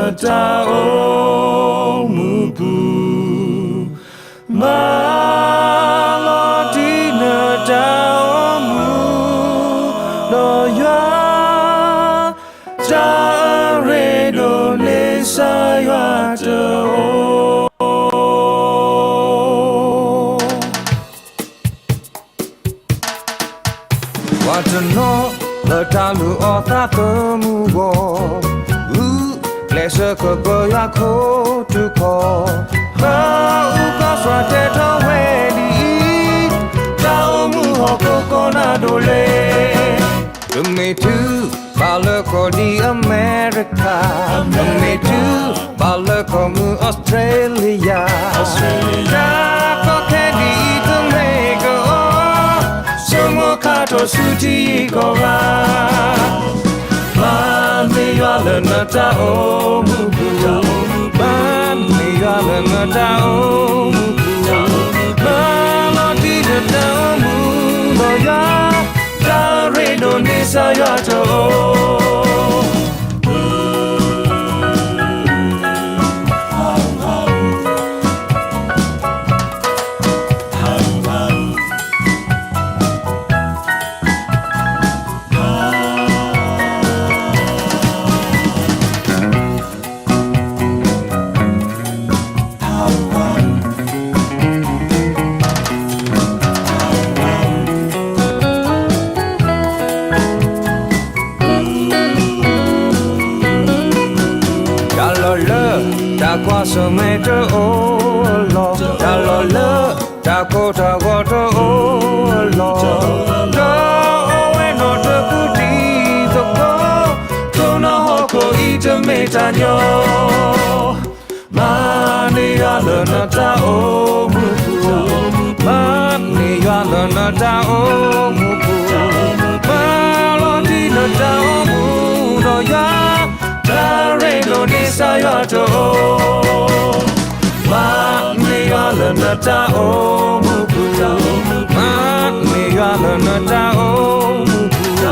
လၢနတၢ်အိၣ်မူပူၤ, မၤလီၤတံၢ်နတၢ်အိၣ်မူ, ဒီးယွၤ တၢ်အရ့ဒိၣ်န့ၣ် ကစၢ်ယွၤတအိၣ် ပှၤတနီၤလၢတၢ်လုၢ်အီၣ်သးသမူအဂီၢ်, ဂုာ်ကျဲးစၢးကပၢယွၤခိၣ်ထူၣ်ခီၣ်, ပအုၣ်ကီၢ်စှၤတဲထီၣ်ဝဲဒ်အံၤ, တၢ်အိၣ်မူဟီၣ်ခိၣ်ကီၢ်နၢ်ဒိၣ်လဲၣ်. ပမ့ၢ်တုၤဘၣ်လၢကီၢ်ဒ်အမဲရကၤ, ပမ့ၢ်တုၤဘၣ်လၢကီၢ်မုၢ်အီစထြ့လယါ, တၢ်ကီခဲဒ်အံၤတမ့ၢ်ကအီၤ, ဆိကမိၣ်ခါထီၣ်ဆူထံဂုၤကီၢ်ဂၤ, မၤန့ၢ်ယွၤလၢနတၢ်အိၣ်မူပူၤ, မၤန့ၢ်ယွၤလၢနတၢ်အိၣ်မူပူၤ, မၤလီၤတံၢ်နတၢ်အိၣ်မူဒီးယွၤ, တၢ်အရ့ဒိၣ်န့ၣ် ကစၢ်ယွၤတအိၣ် တၢ်လီၢ်လၢတၢ်ကွၢ်ဆၢၣ်မဲာ်တအိၣ်အလီၢ်, တၢ်လီၢ်လၢတၢ်ကိၢ်တၢ်ဂီၤတအိၣ်အလီၢ်, ဒီးအိၣ်ဝဲနီၣ်တပူၤတံၤသကိး, တိၢ်နီၣ်ဟီၣ်ခိၣ်အံၤတမ့ၢ်တၢ်ညီ မၤန့ၢ်ယွၤလၢနတၢ်အိၣ်မူပူၤ, မၤန့ၢ်ယွၤလၢနတၢ်အိၣ်မူပူၤ, မၤလီၤတံၢ်နတၢ်အိၣ်မူဒီးယွ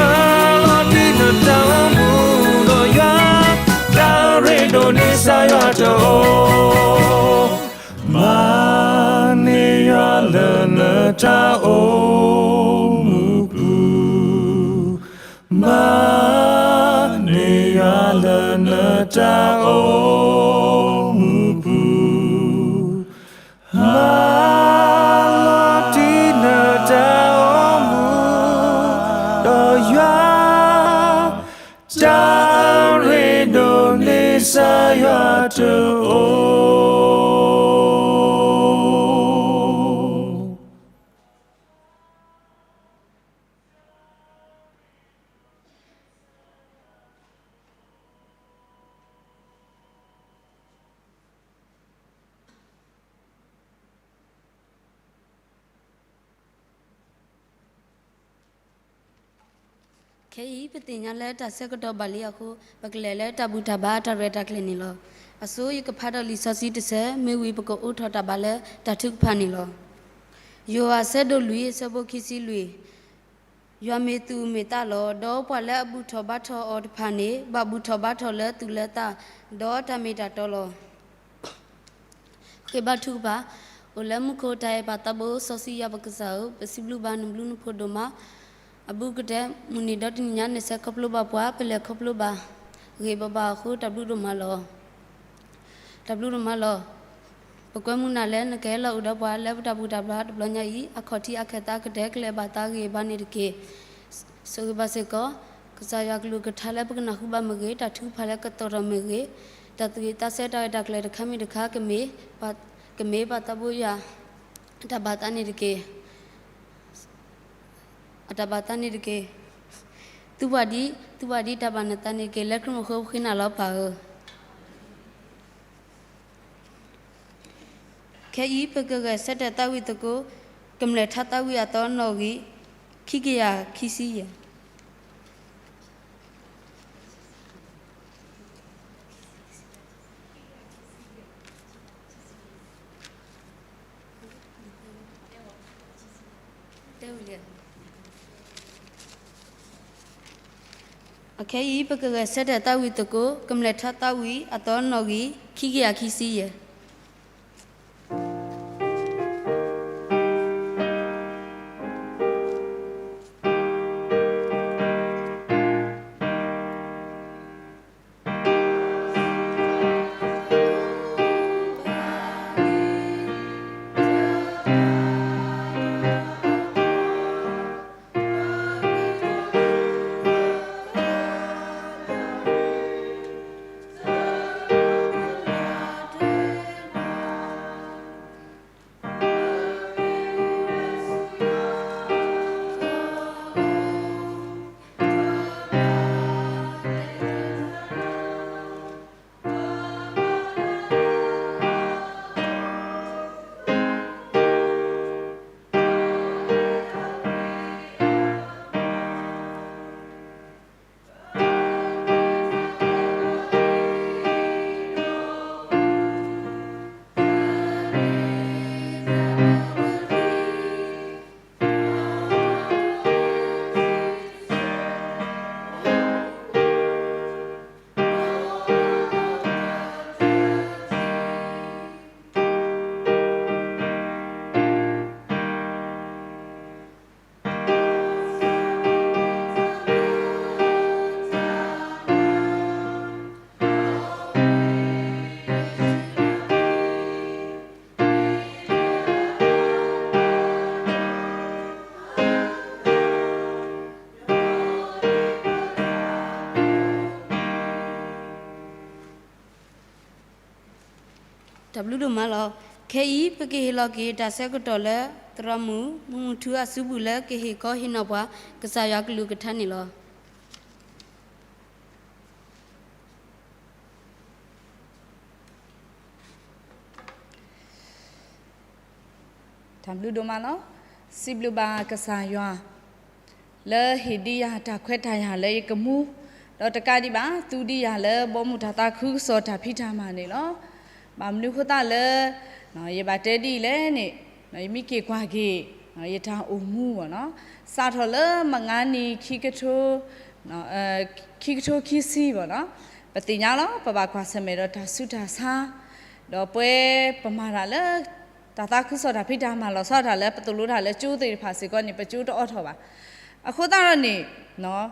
ၤ, တၢ်ရ့ဒိၣ်န့ၣ် ကစၢ်ယွၤတအိၣ် မၤန့ၢ်ယွၤလၢနတၢ်အိၣ်မူပူၤ, မၤန့ၢ်ယွၤလၢနတၢ်အိၣ်မူပူၤ, မၤလီၤတံၢ်နတၢ်အိၣ်မူဒီးယွၤ, တၢ်ရ့ဒိၣ်န့ၣ် ကစၢ်ယွၤတအိၣ်, မၤန့ၢ်ယွၤလၢနတၢ်အိၣ်မူပူၤ, မၤန့ၢ်ယွၤလၢနတၢ်အိၣ်မူပူၤ, မၤလီၤတံၢ်နတၢ်အိၣ်မူဒီးယွၤ, တၢ်ရ့ဒိၣ်န့ၣ် ကစၢ်ယွၤတအိၣ်. ခဲအံၤ ပသ့ၣ်ညါလၢတၢ်ဆၢကတီၢ်ဘၣ်လံအဃိ, ပကလဲၤလၢတၢ်ဘူၣ်တၢ်ဘါအတၢ်ရဲၣ်တၢ်ကျဲၤန့ၣ်လီၤ. အဆိ ယကဖးဒီးလံာ်စီဆှံတဆၢ, မ့ၢ်ဝံၤပကအိးထီၣ်တၢ်ဘါလၢတၢ်ထုကဖၣ်န့ၣ်လီၤ. ယိၤဟၣ်အဆၢဒိၣ်လွံၢ် အဆၢဖိခံဆံလွံၢ်, ယွၤမ့ၢ်သူၣ်မ့ၢ်သးလီၤ. ဒီးပှၤလၢအဘူၣ်ထီၣ်ဘါထီၣ်အီၤတဖၣ်န့ၣ် ဘၣ်ဘူၣ်ထီၣ်ဘါထီၣ်လၢသူၣ်လၢသး, ဒီးတၢ်မ့ၢ်တၢ်တီလီၤ. ဃ့ဘါထုကဖၣ်, အိၣ်လၢမူခိၣ်တၢ်အဲၣ်ပၢ်သးဘိစီဆှံယွၤပကစၢ်ဧၢ, ပစံးဘျုးဘၣ်နဘျုးနဖှိၣ်ဒိၣ်မး, အဘူးကတၢၢ် မုၢ်နံၤဒီတနံၤညါ နဆဲးခီဖျိဘၣ်ပှၤ, ပလဲၤခီဖျိဘၣ်ဂ့ၤဘၣ်ဘၣ်အဃိ တၢ်ဘျုးဒိၣ်မးလီၤ. တၢ်ဘျုးဒိၣ်မးလီၤ. ပကွဲမုာ်နၤလၢနကဟဲလီၤအိၣ်ဒီးပှၤလၢပတၢ်ဘူၣ်တၢ်ဘါတဘျီညါအံၤ, အခီၣ်ထံးအခၢၣ်သးကတၢၢ် ကလဲၤဘၣ်သးဂ့ၤဘၣ်န့ၣ်တက့ၢ်. ဆိၣ်ဂ့ၤဘၣ်စ့ၢ်ကီး ကစၢ်ယွၤကလုၢ်ကထါလၢပကနၢ်ဟူဘၣ်မ့ၢ်ဂ့ၤ, တၢ်ထုကဖၣ်လၢကသီၣ်ထီၣ်မ့ၢ်ဂ့ၤ, တၢ်သူၣ်ဝံၣ်သးဆၢတၢ်ရဲၣ်တၢ်ကျဲၤတခါမ့ၢ်တခါ ကမ့ၢ်, ကမ့ၢ်ပၢ်သးဘိယွၤ အတၢ်ဘၣ်သးန့ၣ်တက့ၢ်. အတၢ်ဘၣ်သးန့ၣ်တက့ၢ်. သုဘၣ်ဒံး, သုဘၣ်ဒံးတၢ်ဘၣ်နသးန့ၣ်တက့ၢ်. လၢခရံာ်မုၣ်ဃိ ပဃ့နၤလီၤပၢ်ဧၢ. ခဲအံၤ ပကဂဲၤဆၢထၢၣ်သးဝံၣ်သကိး ကမျၢၢ်ထါသးဝံၣ်အသီနီၣ်ဂံၢ် ခံကယၤခံဆံယဲၢ်. တဲဝံၤလံ. အခဲအံၤ ပကဂဲၤဆၢထၢၣ်သးဝံၣ်သကိး ကမျၢၢ်ထါသးဝံၣ်အသီနီၣ်ဂံၢ် ခံကယၤခံဆံယဲၢ်. တၢ်ဘျုးဒိၣ်မးလီၤ. ခဲအံၤ ပကဟ့ၣ်လီၤက့ၤတၢ်ဆၢကတီၢ်လၢ သရၣ်မုၣ် မုၢ်မုၢ်ထူအစုပူၤလၢကဟ့ၣ်ခီဟ့ၣ်နီၤပှၤ ကစၢ်ယွၤကလုၢ်ကထါန့ၣ်လီၤ. တၢ်ဘျုးဒိၣ်မးလီၤ. စံးဘျုးဘၣ်ကစၢ်ယွၤ လၢဟ့ၣ်ဒံးယၤတၢ်ခွဲးတၢ်ယာ်လၢယကမူ, ဒီးတကးဒံးဘၣ် သူဒံးယၤလၢဘီမုၢ်တၢ်သးခုကစီၣ်တၢ်ဖံးတၢ်မၤန့ၣ်လီၤ. ဘၣ်မနုၤအဃိသတးလၢ ယဘၣ်တဲဒ်အံၤလဲၣ်န့ၣ်, ယမ့ၢ်က့ၤကွၢ်က့ၤ ယတၢ်အိၣ်မူအဂီၢ်နီၤ, စးထီၣ်လၢမုၢ်နံၤခံကထိ ခံကထိခံဆံဘၣ်နီၤ, ပသ့ၣ်ညါလီၤ ပဘၣ်ကွၢ်ဆၢၣ်မဲာ်ဒီးတၢ်ဆူးတၢ်ဆါ, ဒီးပဝဲပမၤတၢ်လၢ တၢ်သးခုကစီၣ်တၢ်ဖံးတၢ်မၤလီၤဆီဒၣ်တၢ်လၢ ပသိၣ်လိတၢ်လၢကၠိသ့ၣ်တဖၣ်စ့ၢ်ကီးန့ၣ် ပကၠိတအိးထီၣ်ဘၣ်. အဃိသတးဒီးန့ၣ် လီၤဂာ်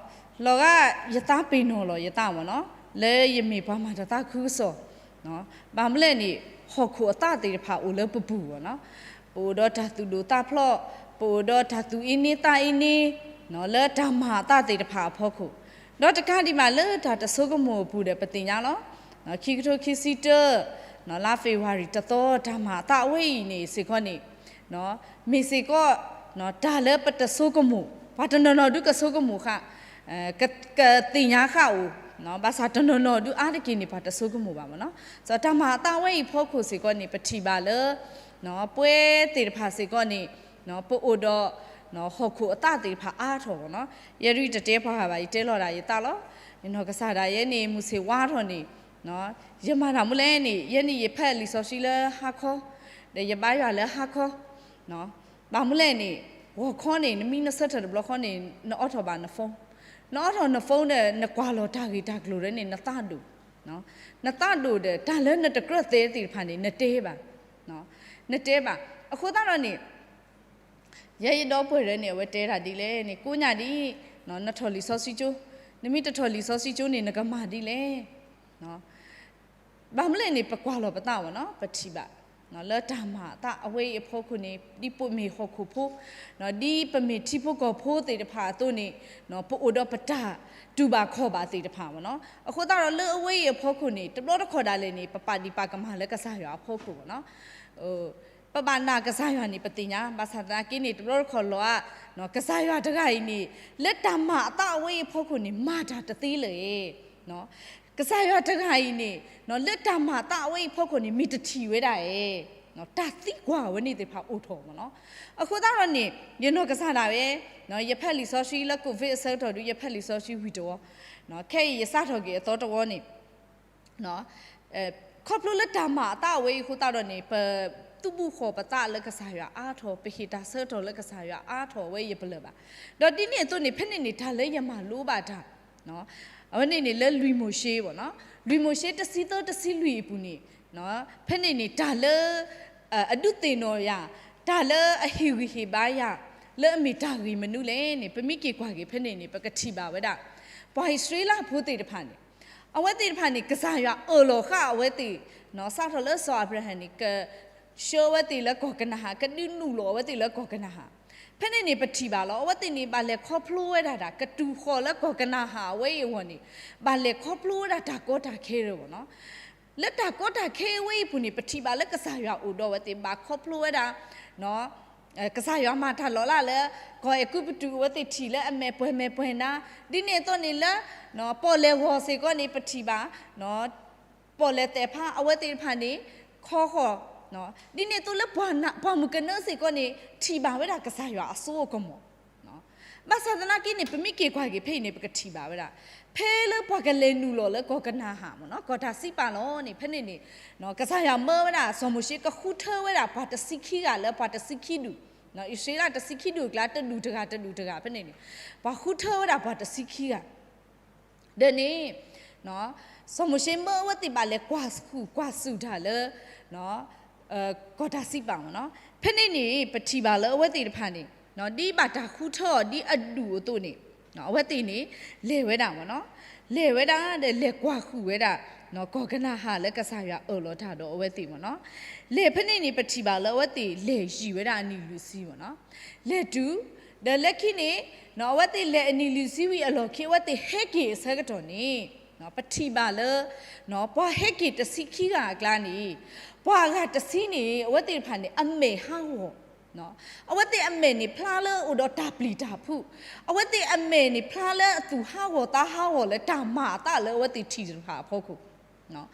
ယသးပ့ၤနီၣ်လီၤယသးမ့ၢ်နီၤ, လၢယမ့ၢ်ပှၤမၤတၢ်သးခုကစီၣ်, ဘၣ်မနုၤလဲၣ်န့ၣ် ဟီၣ်ခိၣ်အသးသ့ၣ်တဖၣ်အိၣ်လၢပပူၤဘၣ်နီၤ, ပအိၣ်ဒီးတၢ်သူၣ်ဒိၣ်သးဖျိး, ပအိၣ်ဒီးတၢ်သူၣ်အ့န့သးအ့န့ လၢတၢ်မၤအသးသ့ၣ်တဖၣ်အဖီခိၣ်, ဒီးတကးဒံးဘၣ်လၢတၢ်တဆိကမိၣ်အပူၤဒီး ပသ့ၣ်ညါလီၤ. ခံကထိခံဆံတၢ လါဖ့ၤဘြူၤအါရံၤတသီ တၢ်မၤအသးအဝဲအံၤန့ၣ်စ့ၢ်ကီးန့ၣ် မ့ၢ်စ့ၢ်ကီး တၢ်လၢပတဆိကမိၣ်, ပှၤတနီၤနီၤဒုးကဆိကမိၣ်ဃာ်, ကသ့ၣ်ညါဃာ်အိၣ်, ဘၣ်ဆၣ်တနီၤနီၤဒုးအါတက့ၢ်န့ၣ် ပှၤတဆိကမိၣ်ဘၣ်မ့ၢ်နီၤ. တၢ်မၤအသးအဝဲအံၤဖီခိၣ်စ့ၢ်ကီးန့ၣ် ပထံၣ်ဘၣ်လၢ ပဝဲသ့ၣ်တဖၣ်စ့ၢ်ကီးန့ၣ် ပအိၣ်ဒီး ဟီၣ်ခိၣ်အသးသ့ၣ်တဖၣ်အါထီၣ်မ့ၢ်နီၤ. ယဲဒၣ်တတဲပှၤဂၤဘၣ် ယတဲလီၤဒၣ်ယသးလီၤ. ယနီၢ်ကစၢ်ဒၣ်ယဲန့ၣ် မုၢ်ဆ့ၣ်ဝါထီၣ်န့ၣ် ယမၤတၢ်မနုၤလဲၣ်န့ၣ် ယဲန့ၣ်ယဖးလံာ်စီဆှံလၢဟါခီ, ဒီးယဘါယွၤလၢဟါခီ, ဘၣ်မနုၤလဲၣ်န့ၣ် ဂီၤခီန့ၣ် နမ့ၢ်နဆၢထၢၣ်တဘျီဃီန့ၣ် နအိးထီၣ်ဘၣ်န phone, နအိးထီၣ်န phone ဒီး နကွၢ်လီၤတၢ်ဂ့ၢ်တၢ်ကျိၤဒီးန့ၣ် နသးဒိၣ်, နသးဒိၣ်ဒီး တၢ်လၢနတကြၢးသဲသ့ၣ်တဖၣ်န့ၣ် နတဲဘၣ်, နတဲဘၣ်. အဃိသတးဒီးန့ၣ် ယဲယဒီပုၢ်ဝဲၢ်န့ၣ် အဝဲတဲတၢ်ဒ်လဲၣ်န့ၣ် ကိးညါဒ် နထီၣ်လံာ်စီဆှံကၠိ, နမ့ၢ်တထီၣ်လံာ်စီဆှံကၠိန့ၣ် နကမၤဒ်လဲၣ်. ဘၣ်မနုၤလဲၣ်န့ၣ် ပကွၢ်လီၤပသးမ့ၢ်နီၤ, ပထံၣ်ဘၣ် လၢတၢ်မၤအသးအဝဲအံၤအဖီခိၣ်န့ၣ် ဒ်ပမ့ၢ်ဟီၣ်ခိၣ်ဖိ ဒ်ပမ့ၢ်ထံဖိကီၢ်ဖိသ့ၣ်တဖၣ်အသိးန့ၣ် ပအိၣ်ဒီးပတၢ်တူၢ်ဘၣ်ခီၣ်ဘၣ်သ့ၣ်တဖၣ်မ့ၢ်နီၤ. အဃိသတးဒီးလၢအဝဲအံၤအဖီခိၣ်န့ၣ် တဘျီတခီၣ်ဒၣ်လဲာ်န့ၣ် ပပာ်ဒံးပာ်ကမၣ်လၢကစၢ်ယွၤအဖီခိၣ်မ့ၢ်နီၤ. ပဘၣ်နာ်ကစၢ်ယွၤန့ၣ် ပသ့ၣ်ညါ, ဘၣ်ဆၣ်သနာ်က့န့ၣ် တဘျီတခီၣ်လီၤဧါ, ကစၢ်ယွၤတဂၤအံၤန့ၣ် လၢတၢ်မၤအသးအဝဲအံၤအဖီခိၣ်န့ၣ် မၤတၢ်တသ့လၢၤ, ကစၢ်ယွၤတဂၤအံၤန့ၣ် လၢတၢ်မၤအသးအဝဲအံၤအဖီခိၣ်န့ၣ် မ့ၢ်တထံၣ်ဝဲဒၣ်ဧါ, တၢ်သံကွၢ်ဝဲန့ၣ်သ့ၣ်တဖၣ်အိၣ်ထီၣ်မ့ၢ်နီၤ. အဃိသတးဒီးန့ၣ် ယနီၢ်ကစၢ်ဒၣ်ဝဲ ယဖးလံာ်စီဆှံလၢ COVID အဆၢကတီၢ်ဒုး ယဖးလံာ်စီဆှံဝံၤတဝီ, ခဲအံၤယစးထီၣ်က့ၤအသီတဝီန့ၣ် ခီဖျိလၢတၢ်မၤအသးအဝဲအံၤအဃိသတးဒီးန့ၣ် ပသုးဘူးဃီၤပသးလၢကစၢ်ယွၤအါထီၣ်, ပဟ့ၣ်တၢ်ဆၢကတီၢ်လၢကစၢ်ယွၤအါထီၣ်ဝဲယပလၢၢ်ဘၣ်. ဒီးဒ်န့ၣ်အသိးန့ၣ် ဖဲန့ၣ်န့ၣ် တၢ်လၢယမၤလိဘၣ်တၢ် အဝဲန့ၣ်န့ၣ်လၢလွံၢ်မိၤၡ့ဘၣ်နီၤ, လွံၢ်မိၤၡ့တဆံသၢတဆံလွံၢ်အပူၤန့ၣ်, ဖဲန့ၣ်န့ၣ် တၢ်လၢ အဒုးသ့ၣ်နီၣ်ယၤ, တၢ်လၢအဟ့ၣ်ဂံၢ်ဟ့ၣ်ဘါယၤ, လၢအမ့ၢ်တၢ်ဂ့ၢ်မနုၤလဲၣ်န့ၣ် ပမ့ၢ်က့ၤကွၢ်က့ၤဖဲန့ၣ်န့ၣ် ပကထံၣ်ဘၣ်ဝဲဒၣ် ပှၤအံၣ်စရ့လးဖိသ့ၣ်တဖၣ်န့ၣ်, အဝဲသ့ၣ်တဖၣ်န့ၣ် ကစၢ်ယွၤအၢၣ်လီၤဃာ်အဝဲသ့ၣ်, စးထီၣ်လၢစီၤအၤဘြၤဟၣ်န့ၣ် ကဆှၢအဝဲသ့ၣ်လၢကီၢ်ကနၤဧၣ်, ကဒုးနုာ်လီၤအဝဲသ့ၣ်လၢကီၢ်ကနၤဧၣ်, ဖဲန့ၣ်န့ၣ် ပထံၣ်ဘၣ်လီၤ အဝဲသ့ၣ်န့ၣ် ဘၣ်လဲၤခီဖျိဝဲဒၣ်တၢ် ကတုၤဃီၤလၢကီၢ်ကနၤဧၣ်အဝဲအံၤအဂီၢ်န့ၣ်, ဘၣ်လဲၤခီဖျိဝဲဒၣ်တၢ်ကီတၢ်ခဲတၢ်ဘၣ်နီၤ. လၢတၢ်ကီတၢ်ခဲအဝဲအံၤအပူၤန့ၣ် ပထံၣ်ဘၣ်လၢကစၢ်ယွၤအိၣ်ဒီးအဝဲသ့ၣ် ဘၣ်ခီဖျိဝဲဒၣ် ကစၢ်ယွၤမၤတၢ်လီၤလးလၢ ကီၢ်အဲၤကူပတူး အဝဲသ့ၣ်ထံၣ်လၢအမဲာ်ပှဲၤမဲာ်ပှဲၤနါ, ဒ်န့ၣ်အသိးန့ၣ်လၢ ပီၣ်လဲၣ်ဂီၤစ့ၢ်ကီးန့ၣ် ပထံၣ်ဘၣ် ပီၣ်လဲၣ်သဲးဖါ အဝဲသ့ၣ်တဖၣ်န့ၣ် ခီဃီၤ, ဒ်န့ၣ်အသိးလၢပှၤမုၣ်ကနၢစ့ၢ်ကီးန့ၣ် ထံၣ်ဘၣ်ဝဲဒၣ်ကစၢ်ယွၤအစိအကမီၤ ဘၣ်ဆၣ်သနာ်က့န့ၣ် ပမ့ၢ်က့ၤကွၢ်က့ၤဖဲအံၤန့ၣ် ပကထံၣ်ဘၣ်ဝဲဒၣ် ဖဲလၢပှၤကလဲၤနုာ်လီၤလၢကီၢ်ကနၤဧၣ်မ့ၢ်နီၤ ကီၢ်တၢ်စံးပာ်လီၤန့ၣ် ဖဲန့ၣ်န့ၣ် ကစၢ်ယွၤမၢဝဲဒၣ် စီၤမိၤၡ့ကဃုထၢဝဲဒၣ်ပှၤတဆံခံဂၤလၢပှၤတဆံခံဒူၣ်, အံၣ်စရ့လးတဆံခံဒူၣ်အကျါ တဒူၣ်တဂၤတဒူၣ်တဂၤဖဲန့ၣ်န့ၣ် ပှၤဃုထၢဝဲဒၣ်ပှၤတဆံခံဂၤ ဒီးန့ၣ် စီၤမိၤၡ့မၢအဝဲသ့ၣ်ဘၣ်လဲၤကွၢ်ဆူၣ်ကွၢ်စူၣ်တၢ်လၢ ကီၢ်တၢ်စံးပာ်မ့ၢ်နီၤ ဖဲန့ၣ်န့ၣ် ပထံၣ်ဘၣ်လၢအဝဲသ့ၣ်တဖၣ်န့ၣ် ဒ်ဘၣ်တၢ်ဃုထၢအီၤဒ်အဒူၣ်အသိးန့ၣ် အဝဲသ့ၣ်န့ၣ် လဲၤဝဲဒၣ်မ့ၢ်နီၤ လဲၤဝဲဒၣ်ဒီးလဲၤကွၢ်ဃုာ်ဝဲဒၣ် ကီၢ်ကနၤဧၣ်လၢကစၢ်ယွၤအၢၣ်လီၤတၢ်ဒီးအဝဲသ့ၣ်မ့ၢ်နီၤ လဲၤဖဲန့ၣ်န့ၣ် ပထံၣ်ဘၣ်လၢအဝဲသ့ၣ်လဲၤယံာ်ဝဲဒၣ်အနံၣ်လွံၢ်ဆံမ့ၢ်နီၤ လဲၤတုၤ ဒီးလၢခံန့ၣ် အဝဲသ့ၣ်လဲၤအနံၣ်လွံၢ်ဆံဝံၤအလီၢ်ခံ အဝဲသ့ၣ်ဟဲက့ၤအဆၢကတီၢ်န့ၣ် ပထံၣ်ဘၣ်လၢ ပှၤဟဲက့ၤတဆံခံဂၤအကျါန့ၣ် ပှၤအဂၤတဆံန့ၣ် အဝဲသ့ၣ်တဖၣ်န့ၣ် အမဲာ်ဟးဂီၤ အဝဲသ့ၣ်အမဲာ်န့ၣ်ဖျါလၢအိၣ်ဒီးတၢ်ပျံၤတၢ်ဖုး, အဝဲသ့ၣ်အမဲာ်န့ၣ်ဖျါလၢအသူၣ်ဟးဂီၤသးဟးဂီၤလၢတၢ်မၤအသးလၢအဝဲသ့ၣ်ထံၣ်တဖၣ်အဖီခိၣ်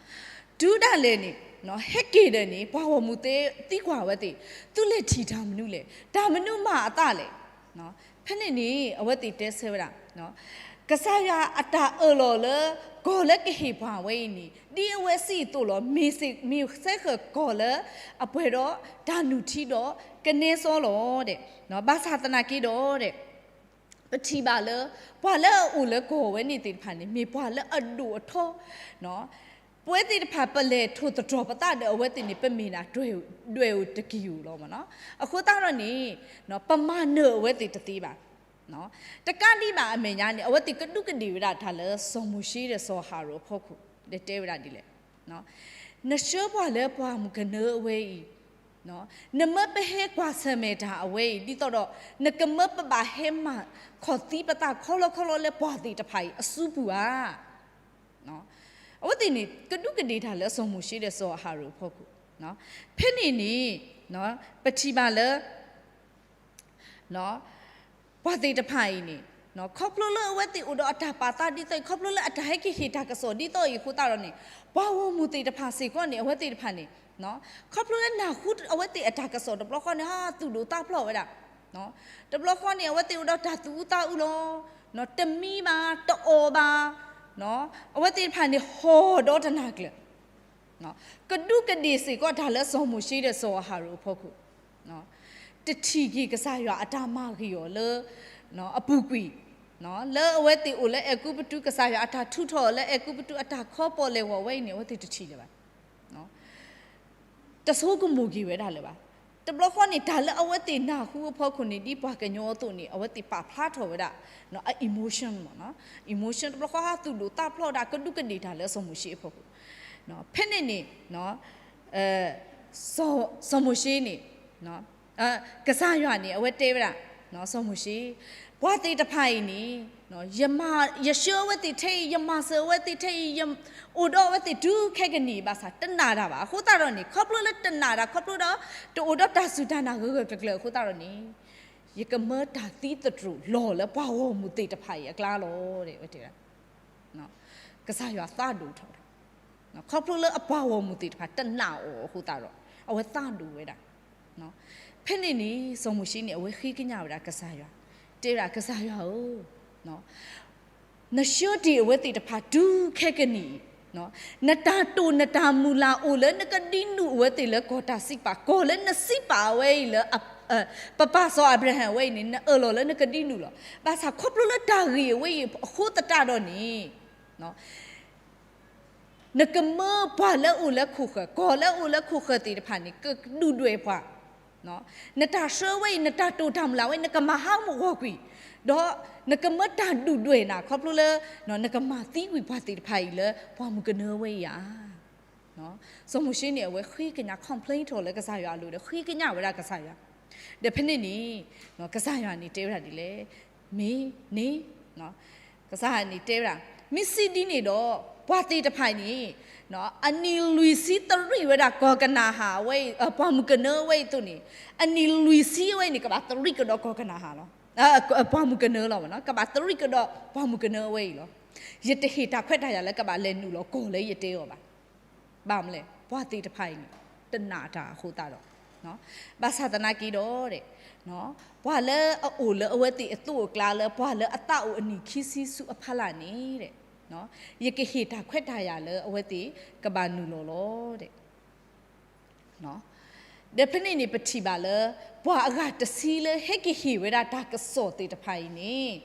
တုၤဒၣ်လဲာ်န့ၣ် ဟဲက့ၤဒီးန့ၣ် ပှၤဂီၢ်မုၢ်သံကွၢ်ဝဲသ့ၣ်, သုလဲၤထံၣ်တၢ်မနုၤလဲၣ်, တၢ်မနုၤမၤအသးလဲၣ်. ဖဲန့ၣ်န့ၣ် အဝဲသ့ၣ်တဲဆၢဝဲဒၣ် ကစၢ်ယွၤအတၢ်အၢၣ်လီၤလၢ ကီၢ်လၢကဟ့ၣ်ပှၤဝဲအံၤန့ၣ် ဒ်အဝဲစံးအသိးလီၤ. မ့ၢ်စ့ၢ်ကီးကီၢ်လၢအပှဲၤဒီးတၢ်နုၢ်ထံဒီးကနဲစီလီၤ. ဘၣ်ဆၣ်သနာ်က့ဒီး ပထံၣ်ဘၣ်လၢ ပှၤလၢအအိၣ်လၢကီၢ်ဝဲန့ၣ်သ့ၣ်တဖၣ်န့ၣ် မ့ၢ်ပှၤလၢအဒိၣ်အထီ, ပဝဲသ့ၣ်တဖၣ်ပလဲၤထိၣ်သတြီၤပသးဒီးအဝဲသ့ၣ်န့ၣ် ပမ့ၢ်ဒၣ်ဒွဲၣ်အိၣ်တက့ၢ်ဧိၤလီၤ. အဃိသတးဒီးန့ၣ် ပမၤနၢၤအဝဲသ့ၣ်တသ့ဘၣ်. တကးဒံးဘၣ်အမဲာ်ညါန့ၣ် အဝဲသ့ၣ်ကဒူးကဒ့ၣ်ဝဲဒၣ်တၢ်လၢစီၤမိၤၡ့ဒီးစီၤအၤဟရိၣ်အဖီခိၣ် ဒီးတဲဝဲဒၣ်ဒ်လဲၣ်, နဆှၢပှၤလၢပှၢ်မုၢ်ကနၢအဝဲအံၤ, နမၢပဟဲကွၢ်ဆၢၣ်မဲာ်တၢ်အဝဲအံၤ ဒ်သိးဒီး နကမၢပဘၣ်ဟဲမၤခီၣ်သံပသးခီလီခီလီလၢပှၢ်သ့ၣ်တဖၣ်အံၤအစုပူၤဧါ. အဝဲသ့ၣ်န့ၣ် ကဒူးကဒ့ၣ်တၢ်လၢစီၤမိၤၡ့ဒီးစီၤအၤဟရိၣ်အဖီခိၣ်, ဖဲန့ၣ်န့ၣ် ပထံၣ်ဘၣ်လၢ ပှၤသ့ၣ်တဖၣ်အံၤန့ၣ် ခီဖျိလၢအဝဲသ့ၣ်အိၣ်ဒီးအတၢ်ပာ်သးဒ်သိးအံၤ ခီဖျိလၢအတၢ်ဟဲက့ၤဟ့ၣ်တၢ်ကစီၣ်ဒ်သိးအံၤအဃိသတးဒီးန့ၣ် ပှၤဂီၢ်မုၢ်သ့ၣ်တဖၣ်စ့ၢ်ကီးန့ၣ် အဝဲသ့ၣ်တဖၣ်န့ၣ် ခီဖျိလၢနၢ်ဟူအဝဲသ့ၣ်အတၢ်ကစီၣ်တဘျီဃီန့ၣ် ဟးသူၣ်ဒိၣ်သးဖျိးဝဲဒၣ်, တဘျီဃီန့ၣ် အဝဲသ့ၣ်အိၣ်ဒီးတၢ်သူၣ်အူသးအူလီၤ. တမံဘၣ် တအီၣ်ဘၣ်, အဝဲသ့ၣ်တဖၣ်န့ၣ် ဟီၣ်ဒီးတနၢ်ကျၢၤ ကဒူးကဒ့ၣ်စ့ၢ်ကီးတၢ်လၢစီၤမိၤၡ့ဒီးစီၤအၤဟရိၣ်အဖီခိၣ်, တထံၣ်က့ၤကစၢ်ယွၤအတၢ်မၤဂ့ၤအီၤလၢ အပူၤကွံာ်, လၢအဝဲသ့ၣ်အိၣ်လၢအဲၤကူပတူး ကစၢ်ယွၤအတၢ်ထုးထီၣ်အီၤလၢအဲၤကူပတူး အတၢ်ခီပီၣ်လဲၣ်ဂီၤဝဲအံၤန့ၣ် အဝဲသ့ၣ်တထံၣ်လၢၤဘၣ်. တဆိကမိၣ်က့ၤဝဲဒၣ်လၢၤဘၣ်. တဘျီဃီန့ၣ် တၢ်လၢအဝဲသ့ၣ်နၢ်ဟူအဖီခိၣ်န့ၣ် ဒ်ပှၤကညီအသိးန့ၣ် အဝဲသ့ၣ်ပာ်ဖျါထီၣ်ဝဲဒၣ် emotion မ့ၢ်နီၤ, emotion တဘျီဃီဟးသူၣ်ဒိၣ်သးဖျိးဒၣ် ကဒူးကဒ့ၣ်တၢ်လၢစီၤမိၤၡ့အဖီခိၣ်, ဖဲန့ၣ်န့ၣ် စီၤမိၤၡ့န့ၣ် ကစၢ်ယွၤန့ၣ် အဝဲတဲဝဲဒၣ် စီၤမိၤၡ့, ပှၤသ့ၣ်တဖၣ်အံၤန့ၣ် ယဆှၢအဝဲသ့ၣ်ထဲအံၤ ယမၤစၢၤအဝဲသ့ၣ်ထဲအံၤ အိၣ်ဒီးအဝဲသ့ၣ်တုၤခဲကနံၣ်အံၤဘၣ်ဆၣ် တနာ်တၢ်ဘၣ်. အဃိသတးဒီးန့ၣ် ခီဖျိလၢတနာ်တၢ် ခီဖျိဒီး တအိၣ်ဒီးတၢ်စူၢ်တၢ်နာ်ဂၢၢ်ဂၢၢ်ကျၢၤကျၢၤအဃိသတးဒီးန့ၣ် ယကမၢတၢ်သံသတြိာ်လီၤလၢပှၤဂီၢ်မုၢ်သ့ၣ်တဖၣ်အံၤအကျါလီၤ. ကစၢ်ယွၤသးဒိၣ်ထီၣ်ဒၣ် ခီဖျိလၢအပှၤဂီၢ်မုၢ်သ့ၣ်တဖၣ်တနာ်အီၤအဃိသတးဒီး အဝဲသးဒိၣ်ဝဲဒၣ်. ဖဲန့ၣ်န့ၣ် စီၤမိၤၡ့န့ၣ် အဝဲဃ့ကညးဝဲဒၣ်ကစၢ်ယွၤ, တဲဝဲဒၣ်ကစၢ်ယွၤဧၢ, နဆှၢတ့ၢ်အဝဲသ့ၣ်တဖၣ်တုၤခဲကနံၣ်အံၤ, နတၢ်တိာ်နတၢ်မုၢ်လၢ်အိၣ်လၢနကဒုးနုာ်အဝဲသ့ၣ်လၢကီၢ်တၢ်စံးပာ် ကီၢ်လၢနစံးပာ်အဝဲအံၤလၢ ပပၢ်စီၤအၤဘြၤဟၣ်ဝဲအံၤန့ၣ် နအၢၣ်လီၤလၢနကဒုးနုာ်လီၤ. ဘၣ်ဆၣ်ခီဖျိလၢတၢ်ဂ့ၢ်အဝဲအံၤအဃိသတးဒီးန့ၣ် နကမၢပှၤလၢအအိၣ်လၢခိၣ်ဃၢၤ, ကီၢ်လၢအအိၣ်လၢခိၣ်ဃၢၤသ့ၣ်တဖၣ်န့ၣ် ကဒုၣ်ဒွဲၣ်ပှၤ, နတၢ်ဆှၢဝဲအံၤ နတၢ်တိာ်တၢ်မုၢ်လၢ်ဝဲ နကမၤဟးဂီၤကွံာ်, ဒီးနကမၢတၢ်ဒုၣ်ဒွဲၣ်နၤ ခီဖျိလၢ နကမၤသံကွံာ်ပှၤသ့ၣ်တဖၣ်အံၤလၢပှၢ်မုၢ်ကနၢဝဲအံၤဧါ. စီၤမိၤၡ့န့ၣ် အဝဲဃ့ကညး complain ထီၣ်လၢကစၢ်ယွၤအလိၤဒီး ဃ့ကညးဝဲဒၣ်ကစၢ်ယွၤ, ဒီးဖဲန့ၣ်န့ၣ် ကစၢ်ယွၤန့ၣ်တဲဝဲဒၣ်ဒ်လဲၣ်, မ့ၢ်န့ၣ် ကစၢ်ယွၤန့ၣ်တဲဝဲဒၣ်, မ့ၢ်စံးဒ်န့ၣ်ဒီး ပှၤသ့ၣ်တဖၣ်အံၤန့ၣ် အနံၤလွံၢ်ဆံသရံးဝဲဒၣ်ကီၢ်ကနၤဧၣ်ဝဲအံၤ, ပှၢ်မုၢ်ကနၢဝဲအံၤအသိးန့ၣ်, အနံၤလွံၢ်ဆံဝဲအံၤန့ၣ် ကဘၣ်သရံးကဒီးကီၢ်ကနၤဧၣ်လီၤ. ပှၢ်မုၢ်ကနၢလီၤ, ကဘၣ်သရံးကဒီးပှၢ်မုၢ်ကနၢဝဲအံၤလီၤ. ယတဟ့ၣ်တၢ်ခွဲးတၢ်ယာ်လၢကဘၣ်လဲၤနုာ်လီၤကီၢ်လၢယတဲအီၤဘၣ်. ဘၣ်မနုၤလဲၣ်, ပှၤသ့ၣ်တဖၣ်အံၤန့ၣ် တနာ်တၢ်အဃိသတးဒီး, ဘၣ်ဆၣ်သနာ်က့ဒီး ပှၤလၢအအိၣ်လၢအဝဲသ့ၣ်အသိးအကျါလၢ ပှၤလၢအသးအိၣ်အနံၣ်ခံဆံဆူအဖီလာ်န့ၣ် ယကဟ့ၣ်တၢ်ခွဲးတၢ်ယာ်လၢအဝဲသ့ၣ်ကဘၣ်နုာ်လီၤလီၤ. ဒီးဖဲန့ၣ်န့ၣ် ပထံၣ်ဘၣ်လၢ ပှၤအဂၤတဆံလၢဟဲက့ၤဟ့ၣ်ဝဲဒၣ်တၢ်ကစီၣ်သ့ၣ်တဖၣ်အံၤန့ၣ်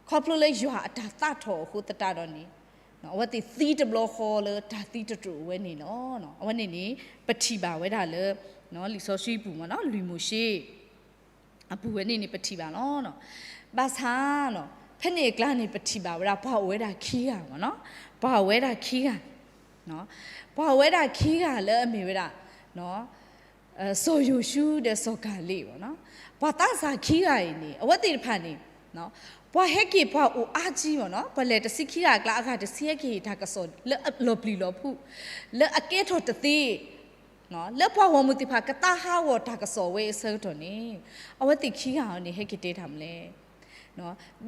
ခီဖျိလၢယွၤအတၢ်သးထီၣ်အဃိသတးဒီးန့ၣ် အဝဲသ့ၣ်သံတဘျီဃီလၢတၢ်သံတတြိာ်အဝဲန့ၣ်လီၤ. အဝဲန့ၣ်န့ၣ် ပထံၣ်ဘၣ်ဝဲဒၣ်လၢ လံာ်စီဆှံပူၤမ့ၢ်နီၤ လွံၢ်မိၤၡ့ အပူၤဝဲန့ၣ်န့ၣ် ပထံၣ်ဘၣ်လီၤ. ဘၣ်ဆၣ် ဖဲန့ၣ်အကျါန့ၣ် ပထံၣ်ဘၣ်ဝဲဒၣ်ပှၤအိၣ်ဝဲဒၣ်ခံဂၤမ့ၢ်နီၤ, ပှၤအိၣ်ဝဲဒၣ်ခံဂၤ, ပှၤအိၣ်ဝဲဒၣ်ခံဂၤလၢအမ့ၢ်ဝဲဒၣ် စီၤယိၤၡူဒီးစီၤကၤလ့းမ့ၢ်နီၤ, ပှၤသးစၢ်ခံဂၤအံၤန့ၣ် အဝဲသ့ၣ်တဖၣ်န့ၣ် ပှၤဟဲက့ၤပှၤအိၣ်အါကံမ့ၢ်နီၤ, ပှၤလဲၤတဆံခံဂၤအကျါ အဂၤတဆံဟဲက့ၤဟ့ၣ်တၢ်ကစီၣ်လၢအလီၤပျံၤလီၤဖုး, လၢအကဲထီၣ်တသ့ လၢပှၤဂီၢ်မုၢ်သ့ၣ်တဖၣ်ကသးဟးဂီၤတၢ်ကစီၣ်ဝဲအဆၢကတီၢ်န့ၣ် အဝဲသ့ၣ်ခံဂၤန့ၣ် ဟဲက့ၤတဲတၢ်မနုၤလဲၣ်.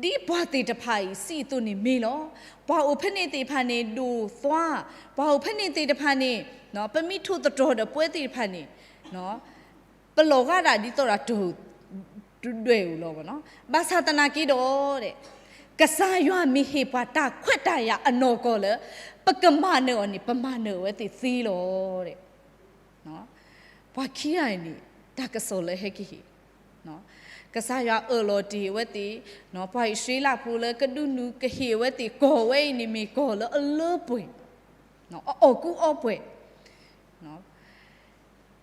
ဒ်ပှၤသ့ၣ်တဖၣ်အံၤစံးအသိးန့ၣ်မ့ၢ်လီၤ. ပှၤအိၣ်ဖဲန့ၣ်သ့ၣ်တဖၣ်န့ၣ် ဒိၣ်သွါ, ပှၤအိၣ်ဖဲန့ၣ်သ့ၣ်တဖၣ်န့ၣ် ပမ့ၢ်ထိၣ်သတြီၤဒီးပဝဲသ့ၣ်တဖၣ်န့ၣ် ပလီၤဂာ်ဒၣ်ဒ်သိးဒီးတၢ်ဒွဲၣ်အီၤလီၤမ့ၢ်နီၤ. ဘၣ်ဆၣ်သနာ်က့ဒီး ကစၢ်ယွၤမ့ၢ်ဟ့ၣ်ပှၤတၢ်ခွဲးတၢ်ယာ်အနီၢ်ကီၢ်လၢ ပကမၤနၢၤအီၤန့ၣ် ပမၤနၢၤအဝဲသ့ၣ်သ့လီၤ. ပှၤခံဂၤအံၤန့ၣ် တၢ်ကစီၣ်လၢဟဲက့ၤဟ့ၣ်, ကစၢ်ယွၤအၢၣ်လီၤတ့ၢ်အဝဲသ့ၣ်, ပှၤအံၣ်စရ့လးဖိလၢကဒုးနုာ်ကဟ့ၣ်အဝဲသ့ၣ်ကီၢ်ဝဲအံၤန့ၣ် မ့ၢ်ကီၢ်လၢအလၢပှဲၤ, အအီၣ်ကူအီပှဲၤ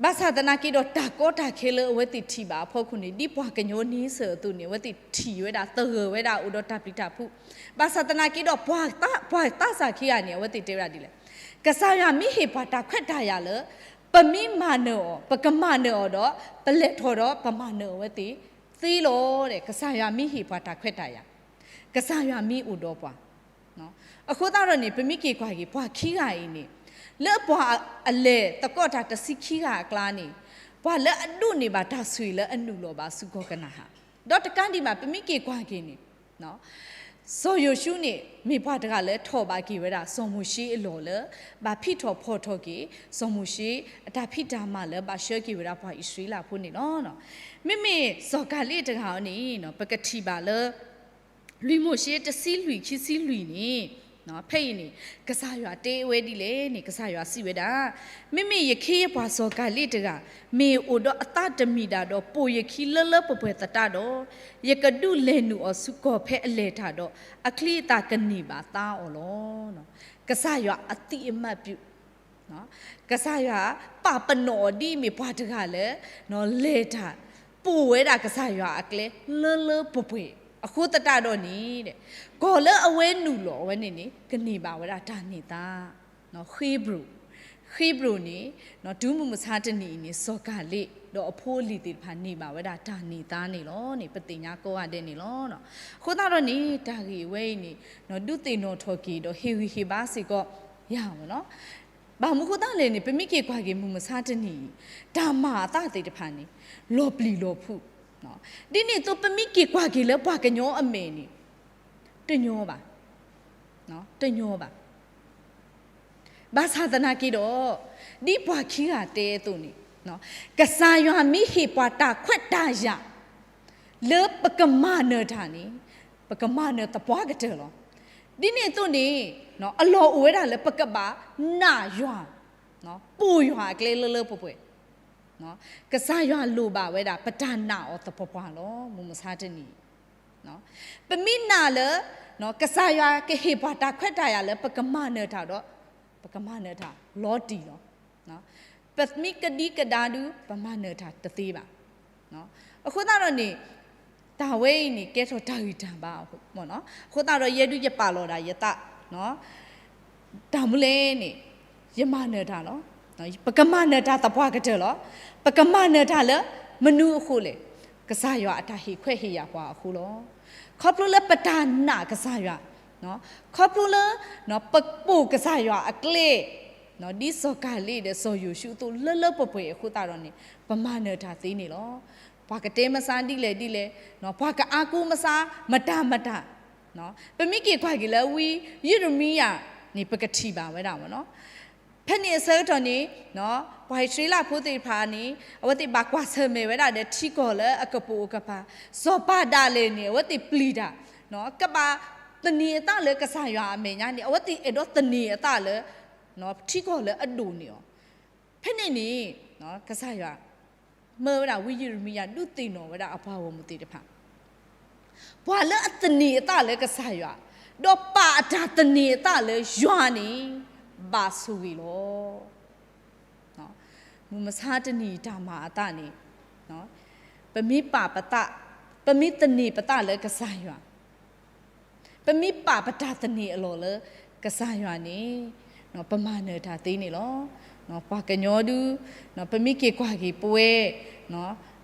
ဘၣ်ဆၣ်သနာ်က့ဒီး တၢ်ကီတၢ်ခဲလၢအဝဲသ့ၣ်ထံၣ်ဘၣ်အဖီခိၣ်န့ၣ် ဒ်ပှၤကညီန့ဆၢၣ်အသိးန့ၣ် အဝဲသ့ၣ်ထံၣ်ဝဲဒၣ်သဂၢၢ်ဝဲဒၣ်အိၣ်ဒီးတၢ်ပျံၤတၢ်ဖုး, ဘၣ်ဆၣ်သနာ်က့ဒီး ပှၤသးစၢ်ခံဂၤန့ၣ် အဝဲသ့ၣ်တဲဝဲဒၣ်ဒ်လဲၣ်, ကစၢ်ယွၤမ့ၢ်ဟ့ၣ်ပှၤတၢ်ခွဲးတၢ်ယာ်လၢ ပမ့ၢ်မၤနၢၤအီၤ ပကမၤနၢၤအီၤဒီး ပလဲၤထီၣ်ဒီးပမၤနၢၤအဝဲသ့ၣ်သ့လီၤ. ကစၢ်ယွၤမ့ၢ်ဟ့ၣ်ပှၤတၢ်ခွဲးတၢ်ယာ်, ကစၢ်ယွၤမ့ၢ်အိၣ်ဒီးပှၤ အဃိသတးဒီးန့ၣ် ပမ့ၢ်က့ၤကွၢ်က့ၤ ပှၤခံဂၤအံၤန့ၣ် လၢပှၤအလဲၤသကိးတၢ်တဆံခံဂၤအကျါန့ၣ် ပှၤလၢအဒိးန့ၢ်ဘၣ်တၢ်ဆိၣ်ဂ့ၤလၢအနုာ်လီၤဘၣ်ဆူကီၢ်ကနၤဧၣ်, ဒီးတကးဒံးဘၣ် ပမ့ၢ်က့ၤကွၢ်က့ၤန့ၣ် စီၤယိၤၡူန့ၣ် မ့ၢ်ပှၤတဂၤလၢထီၣ်ဘၣ်က့ၤဝဲဒၣ် စီၤမိၤၡ့အလီၢ်လၢ ဘၣ်ဖံးထီၣ်ဖီၣ်ထီၣ်က့ၤ စီၤမိၤၡ့အတၢ်ဖံးတၢ်မၤလၢ ဘၣ်ဆှၢက့ၤဝဲဒၣ်ပှၤအံၣ်စရ့လးဖိန့ၣ်လီၤ. မ့မ့ၢ်စီၤကၤလ့းတဂၤန့ၣ် ပကထံၣ်ဘၣ်လၢ လွံၢ်မိၤၡ့တဆံလွံၢ်ခံဆံလွံၢ်န့ၣ်, ဖဲအံၤန့ၣ် ကစၢ်ယွၤတဲဝဲဒ်လဲၣ်န့ၣ် ကစၢ်ယွၤစံးဝဲဒၣ်, မ့မ့ၢ်ယခ့ယပှၤစီၤကၤလ့းတဂၤ မ့ၢ်အိၣ်ဒီးအသးတမံၤဒၣ်ဒီးပိာ်ယခံလၢလၢပှဲၤပှဲၤသတးဒီး, ယကဒုးလဲၤနုာ်အီၤဆူကီၢ်ဖဲအလဲၤတၢ်ဒီး အချံအသၣ်ကန့ၢ်ဘၣ်သါအီၤလီၤ. ကစၢ်ယွၤအသိအမှတ်ပြု ကစၢ်ယွၤပာ်ပနီၣ်အီၤဒ်အမ့ၢ်ပှၤတဂၤလၢ လဲၤတၢ် ပိာ်ဝဲဒၣ်ကစၢ်ယွၤအကျဲလၢလၢပှဲၤပှဲၤ အဃိသတးဒီးန့ၣ် ကီၢ်လၢအဝဲနုာ်လီၤဝဲန့ၣ်န့ၣ် ကန့ၢ်ဘၣ်ဝဲဒၣ်တၢ်န့ၢ်သါ ဃ့ဘြိၣ်, ဃ့ဘြိၣ်န့ၣ် တုၤမုၢ်မဆါတနံၤအံၤန့ၣ် စီၤကၤလ့း ဒီးအဖိအလံၤသ့ၣ်တဖၣ်န့ၢ်ဘၣ်ဝဲဒၣ်တၢ်န့ၢ်သါန့ၣ်လီၤန့ၣ် ပသ့ၣ်ညါကိးဂၤဒဲးန့ၣ်လီၤ. အဃိသတးဒီးန့ၣ် တၢ်ဂ့ၢ်အဝဲအံၤန့ၣ် ဒုးသ့ၣ်နီၣ်ထီၣ်က့ၤဒီးဟ့ၣ်ဂံၢ်ဟ့ၣ်ဘါစ့ၢ်ကီးယၤမ့ၢ်နီၤ ဘၣ်မနုၤအဃိသတးလဲၣ်န့ၣ် ပမ့ၢ်က့ၤကွၢ်က့ၤမုၢ်မဆါတနံၤအံၤ တၢ်မၤအသးသ့ၣ်တဖၣ်န့ၣ် လီၤပျံၤလီၤဖုး, ဒ်န့ၣ်အသိးပမ့ၢ်က့ၤကွၢ်က့ၤလၢပှၤကညီအမဲာ်န့ၣ် တညီဘၣ်, တညီဘၣ်. ဘၣ်ဆၣ်သနာ်က့ဒီး ဒ်ပှၤခံဂၤတဲအသိးန့ၣ် ကစၢ်ယွၤမ့ၢ်ဟ့ၣ်ပှၤတၢ်ခွဲးတၢ်ယာ် လၢပကမၤနၢၤတၢ်န့ၣ် ပကမၤနၢၤသပှၢ်ကတၢၢ်လီၤ. ဒ်န့ၣ်အသိးန့ၣ် အလီၢ်အိၣ်ဝဲဒၣ်လၢပကဘၣ်နာ်ယွၤ, ပိာ်ယွၤအကျဲလၢလၢပှဲၤပှဲၤ ကစၢ်ယွၤလိၣ်ဘၣ်ဝဲဒၣ် ပတၢ်နာ်အီၤသပှၢ်ပှၢ်လီၤ. မုၢ်မဆါတနံၤ ပမ့ၢ်နာ်လၢ ကစၢ်ယွၤကဟ့ၣ်ပှၤတၢ်ခွဲးတၢ်ယာ်လၢပကမၤနၢၤတၢ်ဒီး ပကမၤနၢၤတၢ်လီၤတံၢ်လီၤ. ပမ့ၢ်ကဒံကဒါဒု ပမၤနၢၤတၢ်တသ့ဘၣ်. အဃိသတးဒီးန့ၣ် တၢ်ဝဲအံၤန့ၣ် ကဲထီၣ်တၢ်ဂံၢ်တၢ်ဘါအဃိ အဃိသတးဒီးယဲဒုးယပာ်လီၤဒၣ်ယသး တၢ်မူလဲၣ်န့ၣ် ယမၤနၢၤတၢ်လီၤ. ပကမၤနၢၤတၢ်သပှၢ်ကတၢၢ်လီၤ. ပကမၤနၢၤတၢ်လၢမနုၤအဃိလဲၣ်, ကစၢ်ယွၤအတၢ်ဟ့ၣ်ခွဲးဟ့ၣ်ယာ်ပှၤအဃိလီၤ. ခီဖျိလၢပတၢ်နာ်ကစၢ်ယွၤ, ခီဖျိလၢ ပပိာ်ကစၢ်ယွၤအကျဲ ဒ်စီၤကၤလ့းဒီးစီၤယိၤၡူအသိးလၢလၢပှဲၤပှဲၤအဃိသတးဒီးန့ၣ် ပမၤနၢၤတၢ်သ့န့ၣ်လီၤ. ပှၤကတဲမဆါဒ်လဲၣ်ဒ်လဲၣ်, ပှၤကအါကူမဆါမတၤမတၤ, ပမ့ၢ်က့ၤကွၢ်က့ၤလၢဝံယံးရမံယၤန့ၣ် ပကထံၣ်ဘၣ်ဝဲဒၣ်မ့ၢ်နီၤ. ဖဲန့ၣ်အဆၢကတီၢ်န့ၣ် ပှၤအံၣ်စရ့လးဖိသ့ၣ်တဖၣ်န့ၣ် အဝဲသ့ၣ်ဘၣ်ကွၢ်ဆၢၣ်မဲာ်ဝဲဒၣ်ဒီးထံကီၢ်လၢအကပိာ်အကပၤ, စီၤပၤဒၣ်လဲာ်န့ၣ် အဝဲသ့ၣ်ပျံၤတၢ် ကဘၣ်သန့ၤအသးလၢကစၢ်ယွၤအမဲာ်ညါန့ၣ် အဝဲသ့ၣ်အဲၣ်ဒိးသန့ၤအသးလၢ ထံကီၢ်လၢအဒိၣ်န့ၢ်အီၤ. ဖဲန့ၣ်န့ၣ် ကစၢ်ယွၤ မၢဝဲဒၣ်ဝံယံးရမံယၤဒုးသ့ၣ်နီၣ်ဝဲဒၣ်အပှၤဂီၢ်မုၢ်သ့ၣ်တဖၣ်, ပှၤလၢအသန့ၤအသးလၢကစၢ်ယွၤ, ဒီးပာ်အတၢ်သန့ၤအသးလၢယွၤန့ၣ် ဘၣ်ဆိၣ်ဂ့ၤလီၤ. မုၢ်မဆါတနံၤတၢ်မၤအသးန့ၣ် ပမ့ၢ်ပာ်ပသး, ပမ့ၢ်သန့ၤပသးလၢကစၢ်ယွၤ, ပမ့ၢ်ပာ်ပတၢ်သန့ၤအလီၢ်လၢကစၢ်ယွၤန့ၣ် ပမၤနၢၤတၢ်သ့န့ၣ်လီၤ. ပှၤကညီဒု ပမ့ၢ်က့ၤကွၢ်က့ၤပဝဲ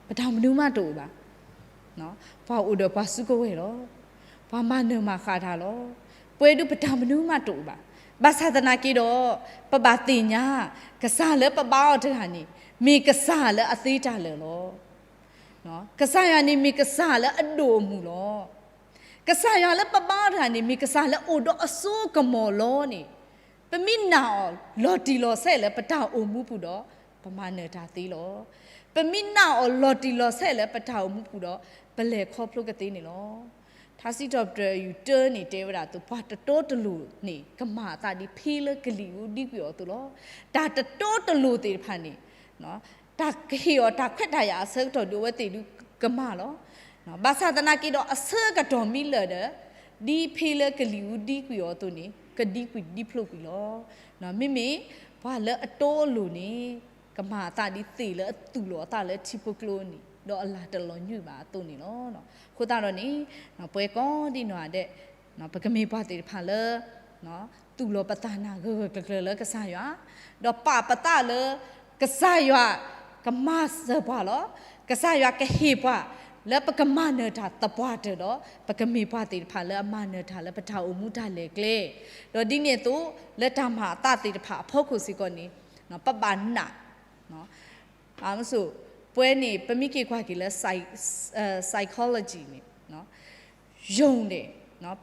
ပတၢ်မနုၤမးတအိၣ်ဘၣ်. ပှၤအိၣ်ဒီးပှၤစုကဝဲၤလီၤ. ပှၤမၤနၢၤမၤဃၣ်တၢ်လီၤ. ပဝဲဒုပတၢ်မနုၤမးတအိၣ်ဘၣ်. ဘၣ်ဆၣ်သနာ်က့ဒီး ပဘၣ်သ့ၣ်ညါ ကစၢ်လၢပဘါအီၤတဂၤန့ၣ် မ့ၢ်ကစၢ်လၢအသ့တၢ်လၢာ်လီၤ. ကစၢ်ယွၤန့ၣ်မ့ၢ်ကစၢ်လၢအဒိၣ်အမုၢ်လီၤ. ကစၢ်ယွၤလၢပဘါအီၤတဂၤန့ၣ် မ့ၢ်ကစၢ်လၢအိၣ်ဒီးအစိကမီၤလီၤန့ၣ်, ပမ့ၢ်နာ်အီၤလီၤတံၢ်လီၤဆဲးလၢပတၢ်အိၣ်မူပူၤဒီး ပမၤနၢၤတၢ်သ့လီၤ. ပမ့ၢ်နာ်အီၤလီၤတံၢ်လီၤဆဲးလၢပတၢ်အိၣ်မူပူၤဒီး ပလဲၤခီဖျိကသ့န့ၣ်လီၤ. ထါစံးထီၣ်ပတြၢၤယူၢ်တၢန့ၣ် တဲဝဲဒၣ်အသိး ပှၤတတီတလိၤန့ၣ် ကမၤအသးဒ်ဖ့လၢကလံၤအူဒံကွံာ်အီၤအသိးလီၤ. တၢ်တတီတလိၤသ့ၣ်တဖၣ်န့ၣ် တၢ်ကဟ့ၣ်အီၤတၢ်ခွဲးတၢ်ယာ်အဆၢကတီၢ်ဒုး အဝဲသ့ၣ်ဒုးကမၤလီၤ. ဘၣ်ဆၣ်သနာ်က့ဒီး အဆၢကတီၢ်မ့ၢ်လၢာ်ဒီး ဒ်ဖ့လၢကလံၤအူဒံကွံာ်အီၤအသိးန့ၣ် ကဒံကွံာ်ဒံဖျိးကွံာ်လီၤ. မ့မ့ၢ်ပှၤလၢအတီအလိၤန့ၣ် ကမၤအသးဒ်သ့ၣ်လၢအသူၣ်လီၤအသးလၢထံဖိကျိန့ၣ် ဒီးအလၤတလီၤညွံၣ်ဘၣ်အသိးန့ၣ်လီၤ. အဃိသတးဒီးန့ၣ် ပဝဲကိးဒံနီၢ်ဂၤဒဲး ပကမ့ၢ်ပှၤသ့ၣ်တဖၣ်လၢ သူၣ်လီၤပသးနၤဂၢၢ်ဂၢၢ်ကျၢၤကျၢၤလၢကစၢ်ယွၤ, ဒီးပာ်ပသးလၢ ကစၢ်ယွၤကမၤစၢၤပှၤလီၤ. ကစၢ်ယွၤကဟ့ၣ်ပှၤ လၢပကမၤနၢၤတၢ်သပှၢ်တၢၢ်ဒီး ပကမ့ၢ်ပှၤသ့ၣ်တဖၣ်လၢအမၤနၢၤတၢ်လၢပတၢ်အိၣ်မူတၢ်လဲၤကျဲ, ဒီးဒ်န့ၣ်အသိး လၢတၢ်မၤအသးသ့ၣ်တဖၣ်အဖီခိၣ်စ့ၢ်ကီးန့ၣ် ပဘၣ်နာ် ပဝဲန့ၣ် ပမ့ၢ်က့ၤကွၢ်က့ၤလၢ psy- psychology န့ၣ် ယုံတယ်,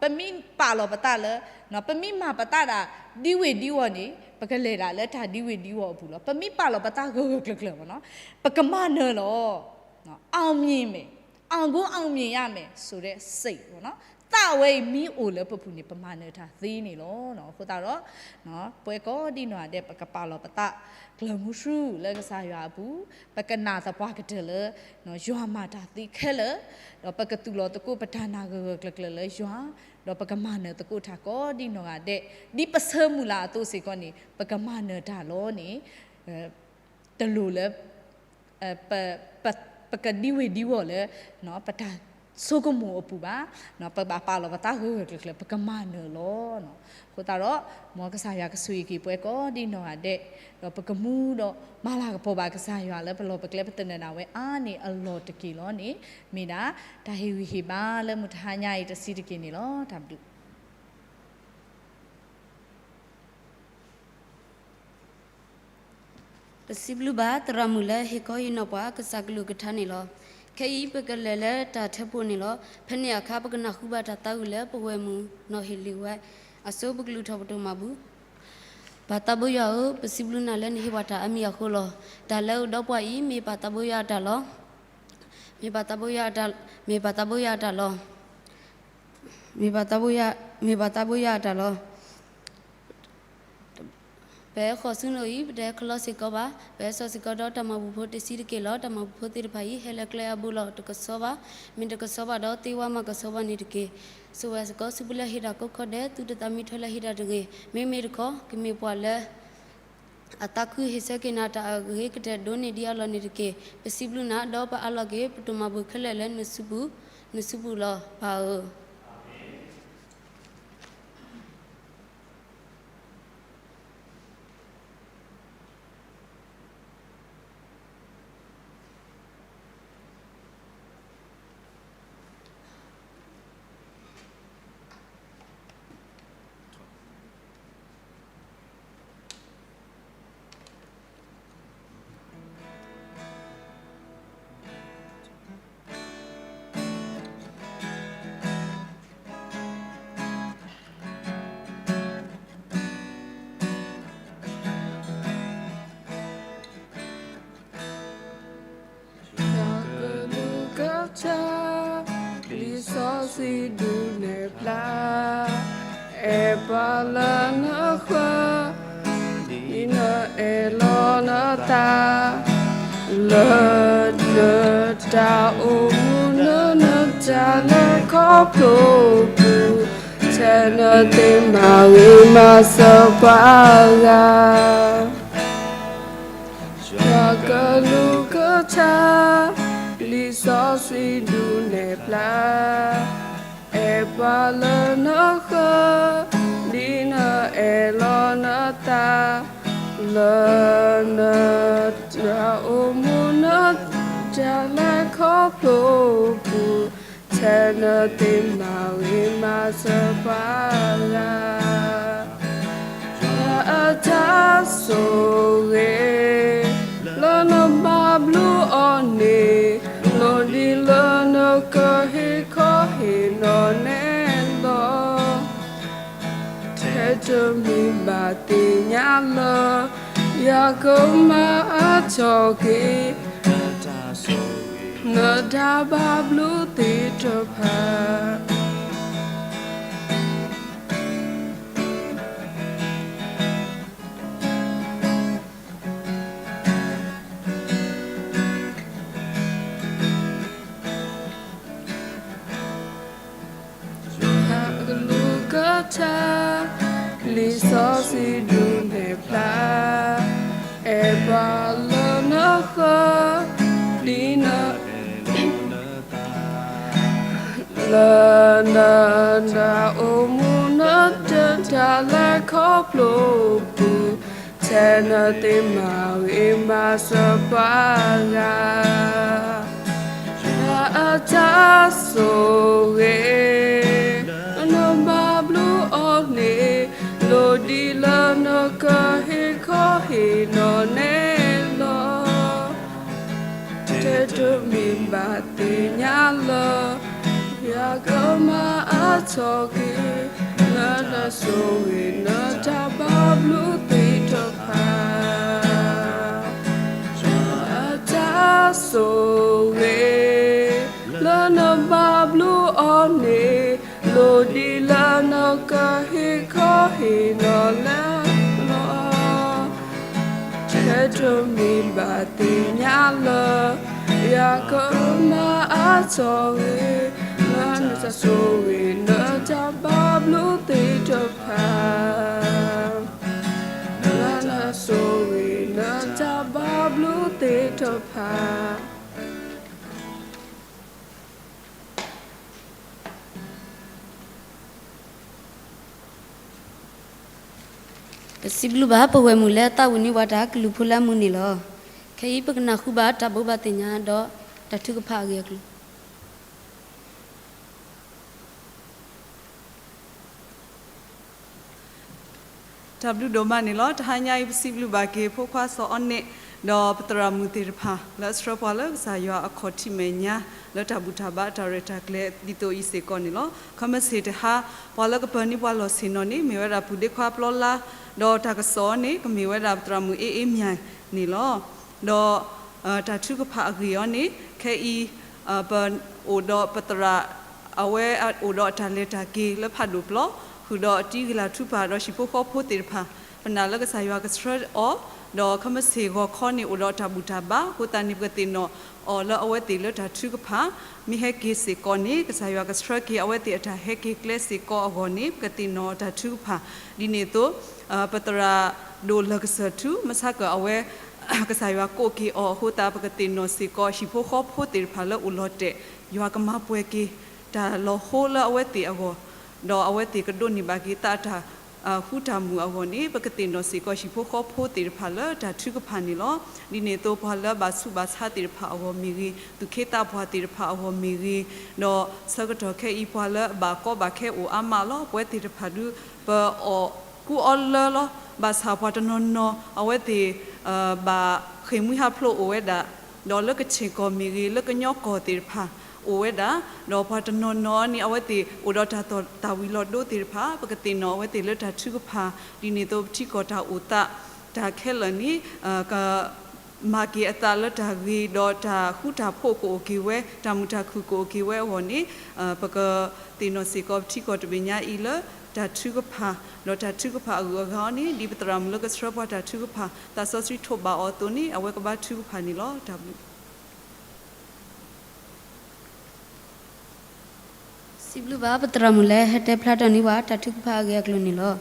ပမ့ၢ်ပာ်လီၤပသးလၢ ပမ့ၢ်မၤပသးဒၣ်ဒ်ဝ့ၢ်ဒ်ဝီၤန့ၣ် ပကလဲၤဒၣ်လၢတၢ်ဒ်ဝ့ၢ်ဒ်ဝီၤအပူၤလီၤ. ပမ့ၢ်ပာ်လီၤပသးဂၢၢ်ဂၢၢ်ကျၢၤကျၢၤ ပကမၤနၢၤလီၤ. အောင်မြင်မယ်, အောင်ကိုအောင်မြင်ရမယ်ဆိုတဲ့စိတ်ပေါ့နော်, သးဝဲအံၤမ့ၢ်အိၣ်လၢပပူၤန့ၣ် ပမၤနၢၤတၢ်သ့န့ၣ်လီၤ. အဃိသတးဒီး ပဝဲကိးဒံနီၢ်ဂၤဒဲး ပကပာ်လီၤပသး ကျၢၤမူဆူလၢကစၢ်ယွၤအပူၤ, ပကနာ်သပှၢ်ကတၢၢ်လၢ ယွၤမၤတၢ်သ့ခဲလၢာ်, ဒီးပကသူၣ်လီၤသကိးပတၢ်နာ်ဂၢၢ်ဂၢၢ်ကျၢၤကျၢၤလၢယွၤ, ဒီးပကမၤနၢၤသကိးတၢ်ကိးဒံနီၢ်ဂၤဒဲး, ဒ်ပဆၢမုၢ်လၢ်အသိးစ့ၢ်ကီးန့ၣ် ပကမၤနၢၤတၢ်လီၤန့ၣ် တလိၣ်လၢ ပ- ပ- ပကဒံဝ့ၢ်ဒံဝီၤလၢ ပတၢ်ဆိကမိၣ်အပူၤဘၣ်, ပဘၣ်ပာ်လီၤပသးဂၢၢ်ဂၢၢ်ကျၢၤကျၢၤ ပကမၤနၢၤလီၤ. အဃိသတးဒီး မ်ကစၢ်ယွၤကဆိၣ်ဂ့ၤက့ၤပဝဲကိးဒံနီၢ်ဂၤဒဲး, ဒီးပကမူဒီးမၤလၤကပီၤဘၣ်ကစၢ်ယွၤလၢပလီၢ်ပကျဲပသနၢၣ်ဒၣ်ဝဲအါန့ၢ်အလီၢ်တက့ၢ်လီၤန့ၣ် မ့ၢ်ဒၣ်တၢ်ဟ့ၣ်ဂံၢ်ဟ့ၣ်ဘါလၢမုၢ်တဟါညါအံၤတဆံးတက့ၢ်န့ၣ်လီၤ. တၢ်ဘျုး ပစံးဘျုးဘၣ်သရၣ်မုၣ်လၢဟ့ၣ်ခီဟ့ၣ်နီၤပှၤကစၢ်ကလုၢ်ကထါန့ၣ်လီၤ. ခဲအံၤပကလဲၤလၢတၢ်ထၢဖှိၣ်န့ၣ်လီၤ. ဖဲန့ၣ်အခါ ပကနၢ်ဟူဘၣ်တၢ်သးဝံၣ်လၢပဝဲၢ်မုၣ်နီၢ်ဟ့ၣ်လံဝဲ, အဆိပကလုၢ်ထီၣ်ပတီၢ်မၤဘူၣ်. ပၢ်သးဘိယွၤဧၢ, ပစံးဘျုးနၤလၢနဟ့ၣ်ပှၤတၢ်အါမံၤအဃိလီၤ. တၢ်လၢအိၣ်ဒီးပှၤအံၤ မ့ၢ်ပၢ်သးဘိယွၤအတၢ်လီၤ. မ့ၢ်ပၢ်သးဘိယွၤအတၢ်, မ့ၢ်ပၢ်သးဘိယွၤအတၢ်လီၤ. မ့ၢ်ပၢ်သးဘိယွၤ, မ့ၢ်ပၢ်သးဘိယွၤအတၢ်လီၤ. ပဟဲဃီၤဆူနအိၣ်အံၤ ပတဟဲခီလီစ့ၢ်ကီးဘၣ်. ပဟဲစိာ်စ့ၢ်ကီးဒီးတၢ်မၤပူၤဖိတဆံးတက့ၢ်လီၤ. တၢ်မၤပူၤဖိသ့ၣ်တဖၣ်အံၤ ဟဲလၢကျဲအဘိလီၤ. တကဆှီဘၣ်, မ့ၢ်တကဆှီဘၣ်ဒီး သ့ဝါမၤကဆှီဘၣ်န့ၣ်တက့ၢ်. စိာ်ဝဲစ့ၢ်ကီးဆူပလၢဟ့ၣ်တၢ်ကိးခီဒဲး, သုတသးမံထွဲလၢဟ့ၣ်တၢ်တဂ့ၤ. မ့မ့ၢ်တခီ ကမ့ၢ်ပှၤလၢ အသးခုဟ့ၣ်ဆၢက့ၤနၤတၢ်အဂ့ၤကတၢၢ်ဒိၣ်န့ၢ်ဒံးအလီၢ်န့ၣ်တက့ၢ်. ပစံးဘျုးနၤ ဒီးပအးလီၤက့ၤ ပတၢ်မၤဘူၣ်ခဲလၢာ်လၢနစုပူၤ, နစုပူၤလီၤ. ပၢ်ဧၢ. ယွၤကလူးကထါ, လံာ်စီဆှံဒုးနဲၣ်ဖျါ, အဲၣ်ပှၤလၢနဃၢၤ, ဒ်နအဲၣ်လီၤနသး, လၢနတၢ်အိၣ်မူ လၢနတၢ်လဲၤခီဖျိပူၤ, ထဲနသ့မၤဂ့ၤမၤစၢၤပှၤဂၤ ယွၤကလူးကထါ, လံာ်စီဆှံဒုးနဲၣ်ဖျါ, အဲၣ်ပှၤလၢနဃၢၤ, ဒ်နအဲၣ်လီၤနသး, လၢနတၢ်အိၣ်မူ နတၢ်လဲၤခီဖျိပူၤ, ထဲနသ့မၤဂ့ၤမၤစၢၤပှၤဂၤ တၢ်ဆိၣ်ဂ့ၤ လၢနဘၣ်ဘျုးအီၤန့ၣ်, လီၤဒ်လၢနကဟ့ၣ်ခီဟ့ၣ်နီၤနဲလီၤ. ထဲတမံၤဘၣ်သ့ၣ်ညါလၢ ယွၤကမၤအါထီၣ်က့ၤ နတၢ်ဘၣ်ဘျုးသ့ၣ်တဖၣ် ယွၤကလူးကထါ, လံာ်စီဆှံဒုးနဲၣ်ဖျါ, အဲၣ်ပှၤလၢနဃၢၤ, ဒ်န လၢနတၢ်အိၣ်မူ နတၢ်လဲၤခီဖျိပူၤ, ထဲနသ့မၤဂ့ၤမၤစၢၤပှၤဂၤ တၢ်ဆိၣ်ဂ့ၤ နဘၣ်ဘျုးအီၤန့ၣ်, လီၤဒ်လၢနကဟ့ၣ်ခီဟ့ၣ်နီၤနဲလီၤ. ထဲတမံၤဘၣ်သ့ၣ်ညါလၢ ယွၤကမၤအါထီၣ်က့ၤ နတၢ်ဆိၣ်ဂ့ၤ နတၢ်ဘၣ်ဘျုးသ့ၣ်တဖၣ် တၢ်ဆိၣ်ဂ့ၤ လၢနဘၣ်ဘျုးအီၤန့ၣ်, လီၤဒ်လၢနကဟ့ၣ်ခီဟ့ၣ်နီၤနဲလီၤ. ထဲတမံၤဘၣ်သ့ၣ်ညါလၢ ယွၤကမၤအါထီၣ်က့ၤ နတၢ်ဆိၣ်ဂ့ၤ နတၢ်ဘၣ်ဘျုးသ့ၣ်တဖၣ် နတၢ်ဆိၣ်ဂ့ၤ နတၢ်ဘၣ်ဘျုးသ့ၣ်တဖၣ် ပစံးဘျုးဘၣ် ပဝဲၢ်မုၣ်လၢအသးဝံၣ်န့ၢ်ပှၤတၢ်ကလုၢ်ဖိလၢအမုာ်န့ၣ်လီၤ. ခဲအံၤပကနၢ်ဟူဘၣ်တၢ်ဘိးဘၣ်သ့ၣ်ညါ ဒီးတၢ်ထုကဖၣ်အဂ့ၢ်အကျိၤ တၢ်ဘျုးဒိၣ်မးန့ၣ်လီၤ. တဟါညါအံၤ ပစံးဘျုးဘၣ်က့ၤ ဖိခွါစီၤအီနံၣ် ဒီးပသရၣ်မုၣ်သ့ၣ်တဖၣ် လၢအဆှၢပှၤလၢကစၢ်ယွၤအခီၣ်ထံးမဲာ်ညါ လၢတၢ်ဘူၣ်တၢ်ဘါတၢ်ရဲၣ်တၢ်ကျဲၤဒ်သိးအံၤစ့ၢ်ကီးန့ၣ်လီၤ. ခီမ့ၢ်ဆ့ၣ်တဟါ ပှၤလၢကပၢၤန့ၢ်ပှၤလီၢ်ဆ့ၣ်နီၤန့ၣ် မ့ၢ်ဝဲဒၣ်ပုၢ်ဒ့ခွါပျီလါ, ဒီးတၢ်ကစီၣ်အီၤန့ၣ် ကမ့ၢ်ဝဲဒၣ်ပသရၣ်မုၣ်အ့အ့မၠၣ်န့ၣ်လီၤ. ဒီး တၢ်ထုကဖၣ်အဂ့ၢ်အီၤန့ၣ် ခဲအံၤ ပအိၣ်ဒီးပသရၣ် အဝဲအိၣ်ဒီးတၢ်လဲၤတၢ်က့ၤလၢဖးဒိၣ်ပျီ, ဃုာ်ဒီးတံၤဂံၢ်လၤထူပၢ်ဒီးဟံၣ်ဖိဃီဖိသ့ၣ်တဖၣ် ပနာ်လၢကစၢ်ယွၤကဆှၢအီၤ, ဒီးခဲမုၢ်ဆ့ၣ်ဂီၤခီန့ၣ် အိၣ်ဒီးတၢ်ဘူၣ်တၢ်ဘါအဃိသတးန့ၣ် ပကသ့ၣ်နီၣ်အီၤလၢအဝဲသ့ၣ်လၢတၢ်ထုကဖၣ်, မ့ၢ်ဟဲက့ၤစ့ၢ်ကီးန့ၣ် ကစၢ်ယွၤကဆှၢက့ၤအဝဲသ့ၣ်အတၢ်ဟဲက့ၤကျဲစ့ၢ်ကီးအဂီၢ်န့ၣ် ပကသ့ၣ်နီၣ်တၢ်ထုကဖၣ်, ဒ်န့ၣ်အသိး ပသရၣ်ဒိၣ်လၢၢ်ကစၢၢ်ထူ မဆါကၢၣ်အဝဲ ကစၢ်ယွၤကိးက့ၤအီၤအဃိသတး ပကသ့ၣ်နီၣ်စ့ၢ်ကီးဟံၣ်ဖိဃီဖိသ့ၣ်တဖၣ်လၢအိၣ်လီၤတဲာ်, ယွၤကမၤပှဲၤက့ၤတၢ်လီၤဟိလၢအဝဲသ့ၣ်အဂီၢ်, ဒီးအဝဲသ့ၣ်ကဒိးန့ၢ်ဘၣ်က့ၤသးအတၢ်ဃူတၢ်မုာ်အဂီၢ်န့ၣ် ပကသ့ၣ်နီၣ်စ့ၢ်ကီးဟံၣ်ဖိဃီဖိသ့ၣ်တဖၣ်လၢတၢ်ထုကဖၣ်န့ၣ်လီၤ. ဒ်န့ၣ်အသိးပှၤလၢအဘၣ်ဆူးဘၣ်ဆါသ့ၣ်တဖၣ်အဂီၢ်မ့ၢ်ဂ့ၤ, သူၣ်က့သးပှၢ်သ့ၣ်တဖၣ်အဂီၢ်မ့ၢ်ဂ့ၤ, ဒီးဆၢကတီၢ်ခဲအံၤပှၤလၢအဘၣ်ကီဘၣ်ခဲအိၣ်အါမးလီၤ. ပဝဲသ့ၣ်တဖၣ်ဒုး ပအီၣ်ကူအီလၢလီၤ. ဘၣ်ဆၣ်ပှၤတနီၤနီၤ အဝဲသ့ၣ် ဘၣ်ဃ့ၢ်မှံဟးဖျိးအိၣ်ဝဲဒၣ်, ဒီးလၢကဆ့ၣ်ကီၢ်မ့ၢ်ဂ့ၤ လၢကညီကီၢ်သ့ၣ်တဖၣ်အိၣ်ဝဲဒၣ်, ဒီးပှၤတနီၤနီၤန့ၣ် အဝဲသ့ၣ်အိၣ်ဒီးတၢ်သီၣ်တၢ်ဝံၤလီၤဒိသ့ၣ်တဖၣ် ပကသ့ၣ်နီၣ်အဝဲသ့ၣ်လၢတၢ်ထုကဖၣ်, ဒ်န့ၣ်အသိးပထံကီၢ်တၢ်အိၣ်သး တၢ်ခဲလၢာ်န့ၣ် က မၤက့ၤအသးလၢတၢ်ဂ့ၤ ဒီးတၢ်ဃူတၢ်ဖိးကအိၣ်က့ၤဝဲ, တၢ်မုာ်တၢ်ခုၣ်ကအိၣ်က့ၤဝဲအဂီၢ်န့ၣ် ပကသ့ၣ်နီၣ်စ့ၢ်ကီးပထံကီၢ်တဘ့ၣ်ညါအံၤလၢတၢ်ထုကဖၣ်, ဒီးတၢ်ထုကဖၣ်အဂုၤအဂၤအီၤန့ၣ် ဒ်ပသရၣ်မုၣ်လၢကဆှၢပှၤတၢ်ထုကဖၣ် သးစီဆှံထိးဘၣ်အီၤအသိးန့ၣ် အဝဲကဘၣ်ထုကဖၣ်န့ၣ်လီၤ. တၢ်ဘျုး စံးဘျုးဘၣ်ပသရၣ်မုၣ်လၢဟဲတဲဖျါထီၣ်န့ၢ်ပှၤတၢ်ထုကဖၣ်အဂ့ၢ်အကျိၤန့ၣ်လီၤ.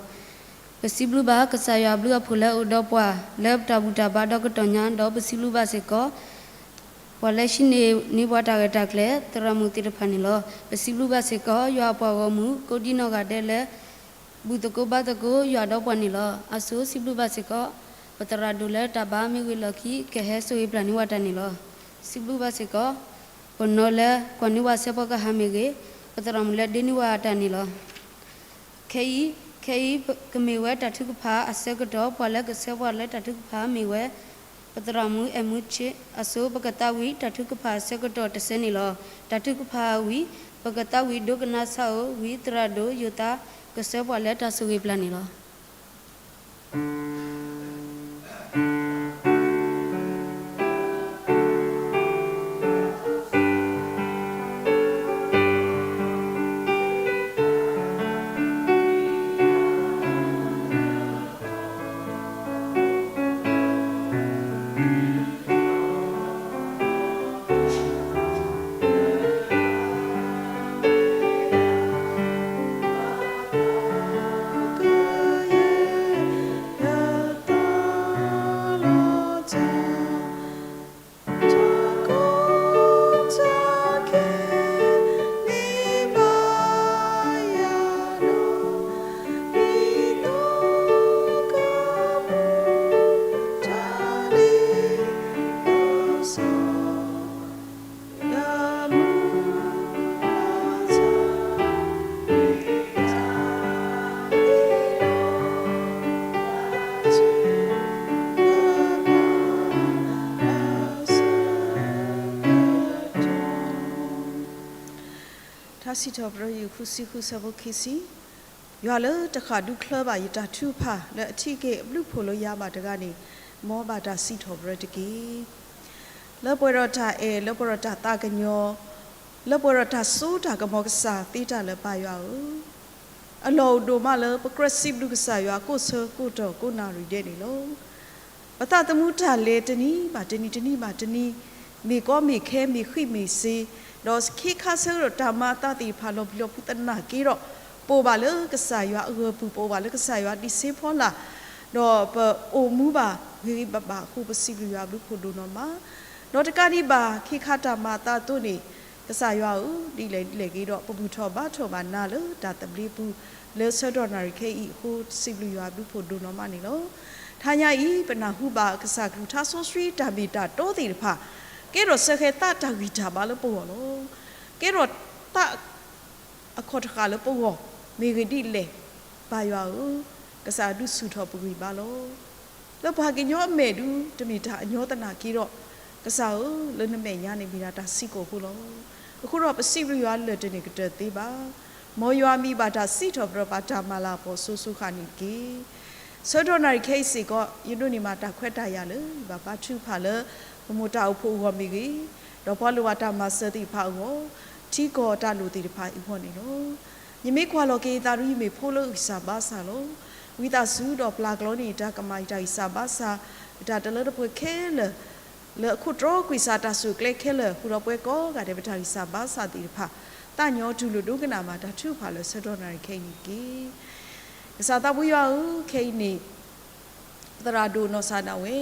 ပစံးဘျုးဘၣ်ကစၢ်ယွၤအဘျုးအဖှိၣ်လၢအိၣ်ဒီးပှၤလၢပတၢ်ဘူၣ်တၢ်ဘါဒီးကတီၢ်ညါ ဒီးပစံးဘျုးဘၣ်စ့ၢ်ကီး ပှၤလၢဟံးန့ၢ်န့ၢ်ပှၤတၢ်ရဲၣ်တၢ်ကျဲၤ သရၣ်မုၣ်သ့ၣ်တဖၣ်န့ၣ်လီၤ. ပစံးဘျုးဘၣ်စ့ၢ်ကီး ယွၤအပှၤဂီၢ်မုၢ်ကိးဒံနီၢ်ဂၤဒဲးလၢ ဘူၣ်သကိးဘါသကိးယွၤဒီးပှၤန့ၣ်လီၤ. အစိၤစံးဘျုးဘၣ်စ့ၢ်ကီး ပသရၣ်ဒိၣ်လၢတၢ်ဘါမ့ၢ်ဂ့ၤလီၢ်ခံ ကဟဲဆိၣ်ဂ့ၤပျၢ်န့ၢ်ဝဲတၢ်န့ၣ်လီၤ. စံးဘျုးဘၣ်စ့ၢ်ကီး ပနီၤလၢကွၢ်န့ၢ်ဝဲစဲးဖီကဟၣ်မ့ၢ်ဂ့ၤ, ပသရၣ်မုၣ်လၢဒ့န့ၢ်ဝဲအတၢ်န့ၣ်လီၤ. ခဲအံၤ, ခဲအံၤကမ့ၢ်ဝဲတၢ်ထုကဖၣ်အဆၢကတီၢ် ပှၤလၢကဆှၢပှၤလၢတၢ်ထုကဖၣ်မ့ၢ်ဝဲ ပသရၣ်မုၣ်အဲၣ်မူဆ့ အစိၤ ပကသးဝံၣ်တၢ်ထုကဖၣ်အဆၢကတီၢ်တဆၢန့ၣ်လီၤ. တၢ်ထုကဖၣ်အဝံၤ ပကသးဝံၣ်ဒိကနၣ်ဆၣ်ဧိၤ ဝံသရၣ်ဒိၣ်ယိၤသး ကဆှၢပှၤလၢတၢ်ဆိၣ်ဂ့ၤပျၢ်န့ၣ်လီၤ. ထါစံးထီၣ်ပတြၢၤ ယူၢ်ဃုဆံဃု ဆၢဖိခံဆံ, ယွၤလၢတဃၣ်ဒုးချၢဘၣ် ယတၢ်ထုကဖၣ်လၢအထံၣ်က့ၤအဘျုးအဖှိၣ်လၢယၤဘၣ်တဂၤန့ၣ်, မ်ဘၣ်တၢ်စံးထီၣ်ပတြၢၤတက့ၢ်. လၢပှဲၤဒီးတၢ်အဲၣ်, လၢပှဲၤဒီးတၢ်သးကညီၤ, လၢပှဲၤဒီးတၢ်စိတၢ်ကမီၤ ကစၢ်သ့တၢ်လၢာ် ပၢ်ယွၤဧၢ, အလီၢ်အိၣ်ဒိၣ်မးလၢပကြၢးစံးဘျုးကစၢ်ယွၤ ကိးဆၢကိးတီၢ်ကိးနၣ်ရံၣ်ဒဲးန့ၣ်လီၤ. ပသးသမူတၢ်လဲၤတနံၤဘၣ်တနံၤ တနံၤဘၣ်တနံၤ, မ့ၢ်ကီမ့ၢ်ခဲ မ့ၢ်ဃံးမ့ၢ်စ့ၤ, ဒီးခ့ခါဆၢကတီၢ် တၢ်မၤအသးသ့ၣ်တဖၣ်လီၤပျံၤလီၤဖုးသနာ်က့ဒီး, ပအိၣ်ဘၣ်လၢကစၢ်ယွၤအဂၢၤပူၤ, ပအိၣ်ဘၣ်လၢကစၢ်ယွၤဒံးဆ့ဖီလာ်, ဒီးပအိၣ်မူဘၣ်ဂ့ၤဂ့ၤဘၣ်ဘၣ်အဃိ ပစံးဘျုးယွၤအဘျုးအဖှိၣ်ဒိၣ်နီၢ်မး, ဒီးတကးဒံးဘၣ် ခ့ခါတၢ်မၤအသးအသိးန့ၣ်, ကစၢ်ယွၤဧၢ, ဒ်လဲၣ်ဒ်လဲၣ်ဂ့ၤဒီး ပဘူၣ်ထီၣ်ဘါထီၣ်ဘၣ်နၤလၢတၢ်သဘျ့ပူၤ လၢဆၢကတီၢ်နၣ်ရံၣ်ခဲအံၤအဃိ စံးဘျုးယွၤအဘျုးအဖှိၣ်ဒိၣ်နီၢ်မးန့ၣ်လီၤ. တဟါညါအံၤ ပနၢ်ဟူဘၣ်ကစၢ်ကလုၢ်ကထါစီဆှံတၢ်မ့ၢ်တၢ်တီသ့ၣ်တဖၣ်, ကဲထီၣ်စၢဃဲၤသးတၢ်ဂံၢ်တၢ်ဘါလၢပဂီၢ်လီၤ. ကဲထီၣ်သး အခီၣ်တဃၣ်လၢပဂီၢ်, မ့ၢ်ဂ့ၢ်ဒ်လဲၣ်, ပၢ်ယွၤဧၢ, ကစၢ်ဒုးဆူၣ်ထီၣ်ပဂံၢ်ဘါလီၤ. လၢပှၤကညီအမဲာ်ဒုး တမ့ၢ်တၢ်အညီသနာ်က့ဒီး, ကစၢ်ဧၢ, လၢနမဲာ်ညါန့ၣ်မ့ၢ်ဒၣ်တၢ်ဆံးကိာ်ဖိလီၤ. အဃိဒီးပစံးဘျုးယွၤလၢာ်တန့ၢ်ကတၢၢ်သ့ဘၣ်. မ်ယွၤအမံၤဘၣ်တၢ်စံးထီၣ်ပတြၢၤ ဘၣ်တၢ်မၤလၤကပီၤစိၤစိၤဃၣ်ဃၣ်န့ၣ်တက့ၢ်. ဆၢကတီၢ်နၣ်ရံၣ်ခဲအံၤစ့ၢ်ကီး ယဒိးန့ၢ်ဘၣ်တၢ်ခွဲးတၢ်ယာ်လၢ ယဘၣ်ဘါထုကဖၣ်လၢ ပမိၢ်တၢ်အိၣ်ဖှိၣ်အဂီၢ်မ့ၢ်ဂ့ၤ, ဒီးပှၤလိၣ်ဘၣ်တၢ်မၤစၢၤသ့ၣ်တဖၣ်အဂီၢ်, ထံကီၢ်တၢ်လိၣ်သ့ၣ်တဖၣ်အံၤအဂီၢ်န့ၣ်လီၤ. ယမ့ၢ်ကွၢ်လီၤက့ၤယသးဒုး ယမ့ၢ်ဖိလၢအဂံၢ်စၢ်ဘါစၢ်လီၤ. ဝံသးစူၤဒီးပျၢ်ကျီန့ၢ် တၢ်ကမၣ် ယတၢ်ဂံၢ်စၢ်ဘါစၢ် ယတၢ်တလၢတပှဲၤခဲလၢာ် လၢအခိၣ်တြီကွံာ်စၢ်တၢ်စူၢ်ကျဲခဲလၢာ် ဃုာ်ဒီးပှၤကိးဂၤဒဲး ပတၢ်ဂံၢ်စၢ်ဘါစၢ်သ့ၣ်တဖၣ် သးညီတူၢ်လိာ်ဒိကနၣ်ဘၣ်တၢ်ထုကဖၣ်လၢဆၢကတီၢ်နၣ်ရံၣ်ခဲအံၤန့ၣ်တက့ၢ်. ကစၢ်သးဘိယွၤဧၢ, ခဲအံၤန့ၣ် သရၣ်ဒိၣ်နီၢ်စၢ်ဒၣ်ဝဲ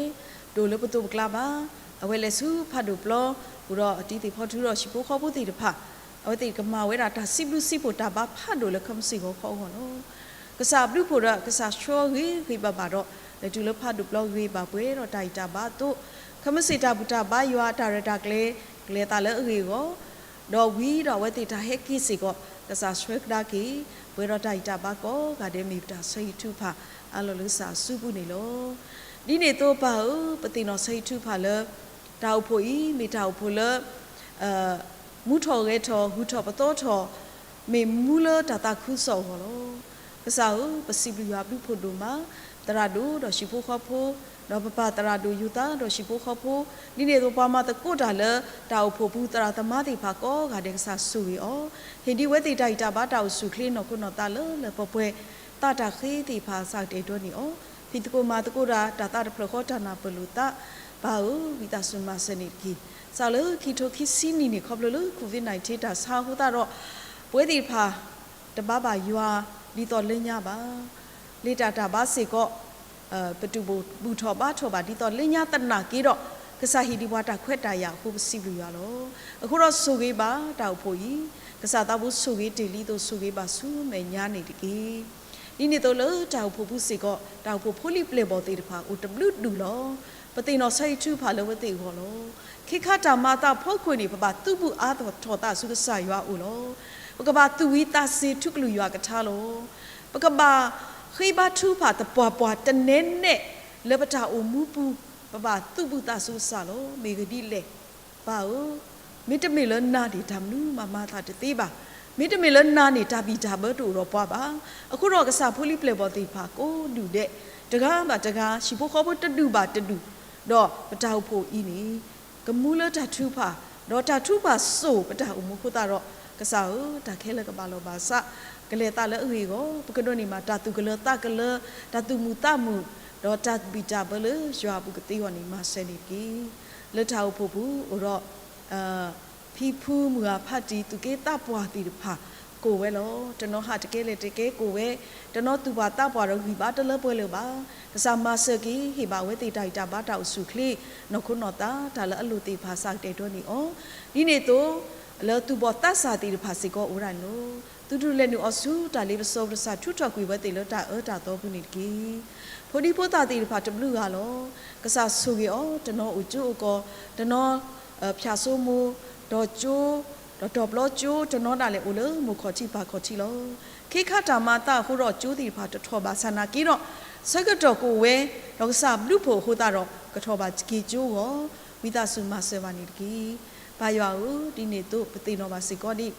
တအိၣ်လၢပသိးပကျါဘၣ်. အဝဲလဲၤဆူဖးဒိၣ်ပျီ အိၣ်ဒီးတံၤသကိးဖိထူဒီးဟံၣ်ဖိဃီဖိသ့ၣ်တဖၣ် အဝဲသ့ၣ်ကမၤဝဲဒၣ်တၢ်စံးဘျုးစံးဖှိၣ်တၢ်ဘါဖးဒိၣ်လၢ ခဲမုၢ်ဆ့ၣ်ဂီၤခီအဂီၢ်လီၤ. ကစၢ်ဘျုးဖှိၣ်ဒီးကစၢ်ဆှၢဂ့ၤဂ့ၤဘၣ်ဘၣ်ဒီး လဲၤတုၤလၢဖးဒိၣ်ပျီဂ့ၤဘၣ်ပှဲၤဒီးတၢ်ဂံၢ်တၢ်ဘါအသိး ခဲမုၢ်ဆ့ၣ်တၢ်ဘူၣ်တၢ်ဘါယွၤ တၢ်ရဲၣ်တၢ်ကျဲၤ ကလဲၤသးလၢအဂ့ၢ်အဂီၢ် ဒီးဝံၤဒီးအဝဲသ့ၣ်တၢ်ဟဲက့ၤစ့ၢ်ကီး ကစၢ်ဆှၢကဒါက့ၤ ပှဲၤဒီးတၢ်ဂံၢ်တၢ်ဘါကိးဂၤဒဲး မ့ၢ်ပတၢ်ဆၢဂ့ၤထုကဖၣ်အါလီၤလၢကစၢ်အစုပူၤန့ၣ်လီၤ. ဒ်န့ၣ်အသိးပၢ်ဧၢ, ပသ့ၣ်နီၣ်ဆၢဂ့ၤထုကဖၣ်လၢ တၢ်အိၣ်ဖှိၣ်အံၤ မ့ၢ်တၢ်အိၣ်ဖှိၣ်လၢ မူထီၣ်ဂဲၤထီၣ် ဂုၤထီၣ်ပသီထီၣ် မ့ၢ်မူလၢတၢ်သးခုကစီၣ်အဂီၢ်လီၤ. ကစၢ်ဧၢ, ပစံးဘျုးယွၤဘျုးဖှိၣ်ဒိၣ်မး သရၣ်ဒိၣ်ဒီးဟံၣ်ဖိဃီဖိ ဒီးပပၢ်သရၣ်ဒိၣ်ယိၤသးဒီးဟံၣ်ဖိဃီဖိ ဒ်န့ၣ်အသိးပှၤမၤသကိးတၢ်လၢ တၢ်အိၣ်ဖှိၣ်ပူၤသရၣ်သမါသ့ၣ်တဖၣ်ကိးဂၤဒဲး ကစၢ်ဆိၣ်ဂ့ၤအီၤ, ဟ့ၣ်ဒံးဝဲသ့ၣ်တၢ်ဂံၢ်တၢ်ဘါတၢ်အိၣ်ဆူၣ်အိၣ်ချ့နီၢ်ခိနီၢ်သးလၢလၢပှဲၤပှဲၤ သးတၢ်ဃ့သ့ၣ်တဖၣ် ကစၢ်ကတဲာ်ကတီၤန့ၢ်အီၤ, ဖံးသကိးမၤသကိးတၢ် တၢ်သးတဖျၢၣ်ဃီတၢ်နၢ်ပၢၢ်လိာ်သး ပၢ်ဧၢ, ဝံသးစူၤမၤစၢၤန့ၣ်တက့ၢ်. စးလၢခံထိခံဆံနံၣ်န့ၣ် ခီဖျိလၢ COVID nineteen တၢ်ဆါအဃိသတးဒီး ပဝဲသ့ၣ်တဖၣ် တဘါဘၣ်ယွၤ ဒ်သိးလၢညါဘၣ်. လ့ၣ်တၢ်တၢ်ဘါစ့ၢ်ကီး ပတူၢ်ဘူၣ်ထီၣ်ဘါထီၣ်ဘၣ်ဒ်သိးလၢညါသနာ်က့ဒီး ကစၢ်ဟ့ၣ်ဒံးပှၤတၢ်ခွဲးတၢ်ယာ်အဃိ ပစံးဘျုးယွၤလီၤ. အဃိဒီးဆိၣ်ဂ့ၤဘၣ်တၢ်အိၣ်ဖှိၣ်အံၤ, ကစၢ်သးဘိဆိၣ်ဂ့ၤတ့ၢ်လံအသိး ဆိၣ်ဂ့ၤဘၣ်ဆူမဲာ်ညါန့ၣ်တက့ၢ်. ဒ်န့ၣ်အသိးလၢတၢ်အိၣ်ဖှိၣ်ပူၤစ့ၢ်ကီး တၢ်အိၣ်ဖှိၣ်ဖိလံၤပျဲၢ်ဘီၣ်သ့ၣ်တဖၣ် အိၣ်တဘျုးဒူၣ်လီၤ. ပသ့ၣ်နီၣ်ဆၢဂ့ၤထုကဖၣ်လၢအဝဲသ့ၣ်အဂီၢ်လီၤ. ခဲခါတၢ်မၤအသးအဖီခိၣ်န့ၣ် ပဘၣ်သုးဘူးအါထီၣ်သးဆူကစၢ်ယွၤအအိၣ်လီၤ. ပကဘၣ်သူၣ်ဝံၤသးစ့ၤထူကလုၢ်ယွၤအကထါလီၤ. ပကဘၣ်ဃ့ဘါထုကဖၣ်သပှၢ်ပှၢ်တနဲနဲ လၢပတၢ်အိၣ်မူပူၤ, ပဘၣ်သုးဘူးသးဆူကစၢ်လီၤ. မ့ၢ်ဂ့ၢ်ဒ်လဲၣ်, ပၢ်ဧၢ, မ့တမ့ၢ်လၢနၤန့ၣ် တၢ်မနုၤမးမၤအသးတသ့ဘၣ်. မ့တမ့ၢ်လၢနၤန့ၣ် တၢ်ဘံၣ်တၢ်ဘၢတအိၣ်ဒီးပှၤဘၣ်. အဃိဒီးကစၢ်ဖိလံၤပျဲၢ်ဘီၣ်သ့ၣ်တဖၣ်ကိးဒူၣ်ဒဲး, တဂၤဘၣ်တဂၤ, ဟံၣ်ဖိဃီဖိတဒူၣ်ဘၣ်တဒူၣ်, ဒီးပတၢ်အိၣ်ဖှိၣ်အံၤန့ၣ် ကမူလၢတၢ်ထုကဖၣ်, ဒီးတၢ်ထုကဖၣ်စိာ်ပတၢ်အိၣ်မူအဃိသတးဒီး, ကစၢ်ဧၢ, တၢ်ခဲလၢာ်ကဘၣ်လီၢ်ဘၣ်စး, ကလဲၤသးလၢအဂ့ၢ်အဂီၢ်, ပကဒိးန့ၢ်ဘၣ်တၢ်သူၣ်ကလၢၤသးကလၢၤ, တၢ်သူၣ်မုာ်သးမုာ်, ဒီးတၢ်ဘံၣ်တၢ်ဘၢလၢယွၤအပူၤကသ့အဂီၢ်န့ၣ် မၤစၢၤန့ၣ်တက့ၢ်. လၢတၢ်အိၣ်ဖှိၣ်ပူၤအိၣ်ဒီး ဖံဖုမုၢ်ဂၤဖးတံၢ် သူၣ်က့သးပှၢ်သ့ၣ်တဖၣ် ကိးဝဲလီၤ. တနီၤဟးတကဲလဲၣ်တကဲကိးဝဲ, တနီၤသူၣ်ပှၢ်သးပှၢ်ဒီးဂံၢ်ဘါတလၢပှဲၤလၢၤဘၣ်. ကစၢ်မၤစၢၤက့ၤ ဟ့ၣ်ဘၣ်အဝဲသ့ၣ်တၢ်ဂံၢ်တၢ်ဘါတၢ်အိၣ်ဆူၣ်အိၣ်ချ့ နီၢ်ခိနီၢ်သး တၢ်လၢအလိၣ်သ့ၣ်တဖၣ် ကစၢ်ကတဲာ်ကတီၤန့ၢ်အီၤ, ဒ်န့ၣ်အသိး လၢသူၣ်ဘီၣ်သးစၢ်သ့ၣ်တဖၣ်စ့ၢ်ကီးအိၣ်ဝဲဒၣ်န့ၣ်လီၤ. သုတလဲၤနုာ်အီၤဆူတၢ်လ့ပစီ ကစၢ်ဆူထီၣ်ကွံာ်ဝဲသ့ၣ်လၢတၢ်အၢတၢ်သီပူၤန့ၣ်တက့ၢ်. ဖိဒံဖိသၣ်သ့ၣ်တဖၣ်တဘျုးဂၤလီၤ. ကစၢ်ဆိၣ်ဂ့ၤအီၤ, တနီၤအိၣ်ကၠိအိၣ်ကီၢ်, တနီၤ ဖၠၣ်စိမိၤ, ဒီးကၠိ, ဒီးတီၢ်ပျီကၠိ, တနီၤဒၣ်လဲာ်အိၣ်လၢမိၢ်ခီၣ်ထံးပၢ်ခီၣ်ထံးလီၤ. ခဲခါတၢ်မၤအသးအဃိဒီးကၠိသ့ၣ်တဖၣ်တထီၣ်ဘၣ်ဆၣ်နာ်က့ဒီး, ဆၢကတီၢ်ကအိၣ်ဝဲ, ဒီးကစၢ်ဘျုးဖှိၣ်အဃိသတးဒီး ကထီၣ်ဘၣ်က့ၤကၠိအဂီၢ်, ဝံသးစူၤမၤစၢၤဘၣ်န့ၣ်တက့ၢ်. ပၢ်ယွၤဧၢ, ဒ်န့ၣ်အသိး ပသ့ၣ်နီၣ်ဘၣ်စ့ၢ်ကီးဒ်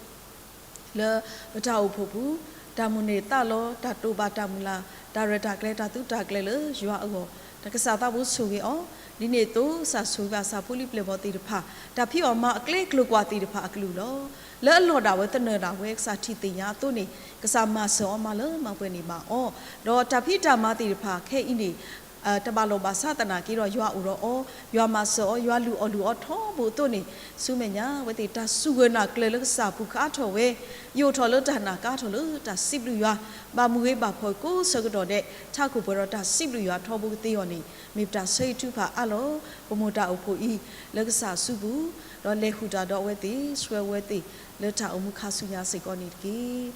လၢပတၢ်အိၣ်ဖှိၣ်ပူၤ, တၢ်မုၢ်န့ၢ်သးလီ, တၢ်တိာ်ဘၣ်တၢ်မုၢ်လၢ်, တၢ်ရဲၣ်တၢ်ကျဲၤ တၢ်သုးတၢ်ကျဲၤလၢယွၤအဂီၢ်, တၢ်ကစၢ်သးဘိဆိၣ်ဂ့ၤအီၤ, ဒ်န့ၣ်အသိး ကစၢ်ဆိၣ်ဂ့ၤဘၣ်ကစၢ်ဖိလံၤပျဲၢ်ဘီၣ်သ့ၣ်တဖၣ်, တၢ်ဖံးအီၣ်မၤအီၣ်အကျဲကျိၤကွာ်သ့ၣ်တဖၣ်အကလုၢ်လီၤ. လၢအလီၢ်ဒၣ်ဝဲသနၢၣ်ဒၣ်ဝဲ ကစၢ်ထံၣ်သ့ၣ်ညါအသိးန့ၣ်, ကစၢ်မၤစၢၤအီၤမၤလၢမၤပှဲၤန့ၢ်ဘၣ်အီၤ, ဒီးတၢ်ဖံးတၢ်မၤသ့ၣ်တဖၣ်ခဲအံၤန့ၣ် တဘၣ်လီၢ်ဘၣ်စးသနာ်က့ဒီး ယွၤအိၣ်ဒီးအီၤ, ယွၤမၤစၢၤအီၤ, ယွၤလုၢ်အီၣ်လုၢ်အီထီဘိအသိးန့ၣ်, ဆူမဲာ်ညါ အဝဲသ့ၣ်တၢ်စူၢ်ဂၢၢ်နာ်ကျၢၤလၢကစၢ်အပူၤကအါထီၣ်ဝဲ, ယိးထီၣ်လၢတၢ်နာ်ကါထီၣ်လၢတၢ်စံးဘျုးယွၤ, ဘၣ်မုာ်ဂ့ၤဘၣ်ဖှီၣ်ကိးဆၢကတီၢ်ဒဲး ထးခိၣ်ပှဲၤဒီးတၢ်စံးဘျုးယွၤထီဘိကသ့အီၤန့ၣ် မ့ၢ်ပတၢ်ဆၢဂ့ၤထုကဖၣ်အါလီၤ. ပမိၢ်တၢ်အိၣ်ဖှိၣ်အံၤ လၢကစၢ်အစုပူၤ, ဒီးလဲၤဃုာ်တၢ်ဒီးအဝဲသ့ၣ်, ဆှၢအဝဲသ့ၣ် လၢတၢ်အိၣ်မူခါဆူညါစ့ၢ်ကီးန့ၣ်တက့ၢ်.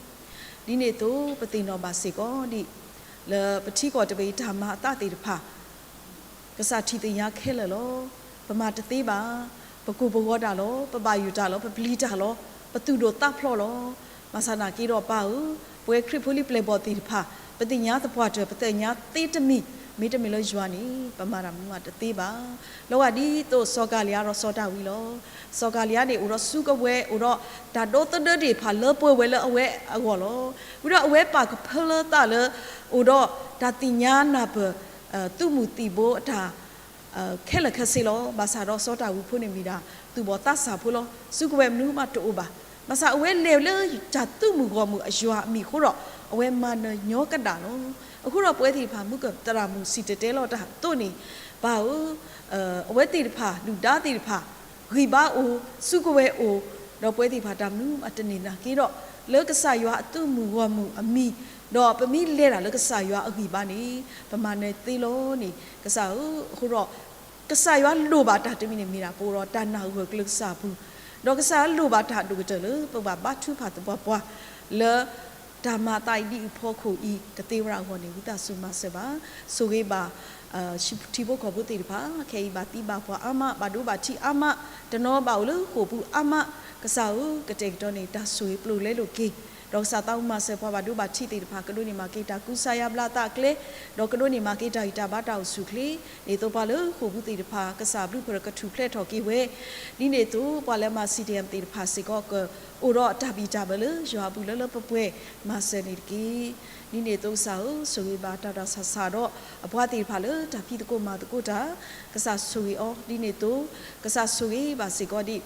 ဒ်န့ၣ်အသိး ပသ့ၣ်နီၣ်ဘၣ်စ့ၢ်ကီးဒ် လၢပထံကီၢ်တဘ့ၣ်အံၤတၢ်မၤအသးသ့ၣ်တဖၣ် ကစၢ်ထံၣ်သ့ၣ်ညါခဲလၢာ်လီၤ. ပမၤတသ့ဘၣ်. ပကိၢ်ပဂီၤတၢ်လီၤ. ပဘၣ်ယိၣ်တၢ်လီၤ. ပပျံၤတၢ်လီၤ. ပသူၣ်ဒိၣ်သးဖျိးလီၤ. ဘၣ်ဆၣ်နာ်က့ဒီးပၢ်ဧၢ, ပဝဲခရံာ်ဖိလံၤပျဲၢ်ဘီၣ်သ့ၣ်တဖၣ် ပသ့ၣ်ညါသပှၢ်တၢၢ် ပသ့ၣ်ညါသ့တမံၤ, မ့တမ့ၢ်လၢယွၤန့ၣ် ပမၤတၢ်မနုၤမးတသ့ဘၣ်. လီၤဂာ်ဒ်သိးစီၤကၤလံယါဒီးစီၤဒၤဝံးလီၤ. စီၤကၤလံယါန့ၣ် အိၣ်ဒီးစုကဝဲၤ, အိၣ်ဒီးတၢ်ဒိသဒၢသ့ၣ်တဖၣ်လၢပှဲၤဝဲလၢအဝဲအဂီၢ်လီၤ. ဝံၤဒီးအဝဲပာ်ကဖၢလၢသးလၢ အိၣ်ဒီးတၢ်သ့ၣ်ညါနၢ်ပၢၢ် သုးမုၢ်သံၣ်ဘိအတၢ် ခဲလၢာ်ခဲဆ့လီၤ. ဘၣ်ဆၣ်ဒီးစီၤဒၤဝံးဖိန့ၣ်မ့ၢ်ဒၣ် သူၣ်ဘီၣ်သးစၢ်ဖိလီၤ. စုကဝဲၤမနုၤမးတအိၣ်ဘၣ်. ဘၣ်ဆၣ်အဝဲလဲၤလၢတၢ်သုးမုၢ်ဂီၢ်မုၢ်အယွၤအမံၤအဃိဒီး အဝဲမၤနၢၤညီကဒၣ်လီၤ. အဃိဒီးပဝဲသ့ၣ်တဖၣ် မုၢ်ကသရၣ်မုၣ်စံၣ်တဲၤတဲလီၤတၢ်အသိးန့ၣ်, ပၢ်ဧၢ, အဝဲသ့ၣ်တဖၣ် ဒုၣ်ဒါသ့ၣ်တဖၣ် ဂံၢ်ဘါအိၣ်, စုကဝဲၤအိၣ်, ဒီးပဝဲသ့ၣ်တဖၣ်တၢ်မနုၤမးတန့ၢ်နာ်က့ဒီး, လၢကစၢ်ယွၤအသုးမုၢ်ဂီၢ်မုၢ်အမံၤ, ဒီးပမ့ၢ်လဲၤတၢ်လၢကစၢ်ယွၤအဂံၢ်ဘါန့ၣ်, ပမၤနၢၤသ့လီၤန့ၣ် ကစၢ်ဧၢ, အဃိဒီး ကစၢ်ယွၤလိၣ်ဘၣ်တၢ်တမံၤန့ၣ်မ့ၢ်ဒၣ် ပအိၣ်ဒီးတၢ်နၢ်ဂၢၢ်ကျၢၤကစၢ်အပူၤ, ဒီးကစၢ်ယွၤလိၣ်ဘၣ်တၢ်ဒိၣ်ကတၢၢ်လၢပဘၣ်ဘါထုကဖၣ်သပှၢ်ပှၢ် လၢတၢ်မၤအသးအံၤဒ်အံၤအဖီခိၣ်အံၤ ကသ့ဝဲဒၣ်အဂီၢ်န့ၣ် ဝံသးစူၤမၤစၢၤဘၣ်, ဆိၣ်ဂ့ၤဘၣ် ထံဖိကီၢ်ဖိသ့ၣ်တဖၣ်, ခဲအံၤဘၣ်သံဘၣ်ပှၢ်အါမး, ဘၣ်ဒိဘၣ်ထံးအါမး, တနီၤဘၣ်အိၣ်လၢဃိာ်ပူၤအါမး, ကစၢ်ဧၢ, ကတဲာ်ကတီၤန့ၢ်တၢ်ဆိၣ်ဂ့ၤပျိာ်လဲလိာ်က့ၤ ဒီးကစၢ်သးအိၣ်မၤစၢၤပှၤဘၣ်ဒိဘၣ်ထံးသ့ၣ်တဖၣ် ကဒိးန့ၢ်မၤက့ၤတၢ်ကူစါယါဘျါသးအကျဲ, ဒီးကဒိးန့ၢ်မၤက့ၤတၢ်ဂံၢ်တၢ်ဘါတၢ်အိၣ်ဆူၣ်အိၣ်ချ့, ဒ်သိးပှၤလၢဃိာ်ပူၤသ့ၣ်တဖၣ် ကစၢ်ဘျုးဖှိၣ်ကထူၣ်ဖျဲးထီၣ်က့ၤဝဲ, ဒ်န့ၣ်အသိးပှၤလၢမၤ စီၣ်တီၣ်အမ်ၣ် သ့ၣ်တဖၣ်စ့ၢ်ကီး ကအိၣ်ဒီးတၢ်ဘံၣ်တၢ်ဘၢလၢယွၤအပူၤလၢလၢပှဲၤပှဲၤ မၤစၢၤန့ၣ်တက့ၢ်. ဒ်န့ၣ်အသိးကစၢ်ဧၢ, ဆိၣ်ဂ့ၤဘၣ်တၢ်တၢ်ဆးဆးဒီး အပှၤသ့ၣ်တဖၣ်လၢတၢ်ဖံးသကိးမၤသကိးတၢ်, ကစၢ်ဆိၣ်ဂ့ၤအီၤ, ဒ်န့ၣ်အသိး ကစၢ်ဆိၣ်ဂ့ၤဘၣ်စ့ၢ်ကီးဒ်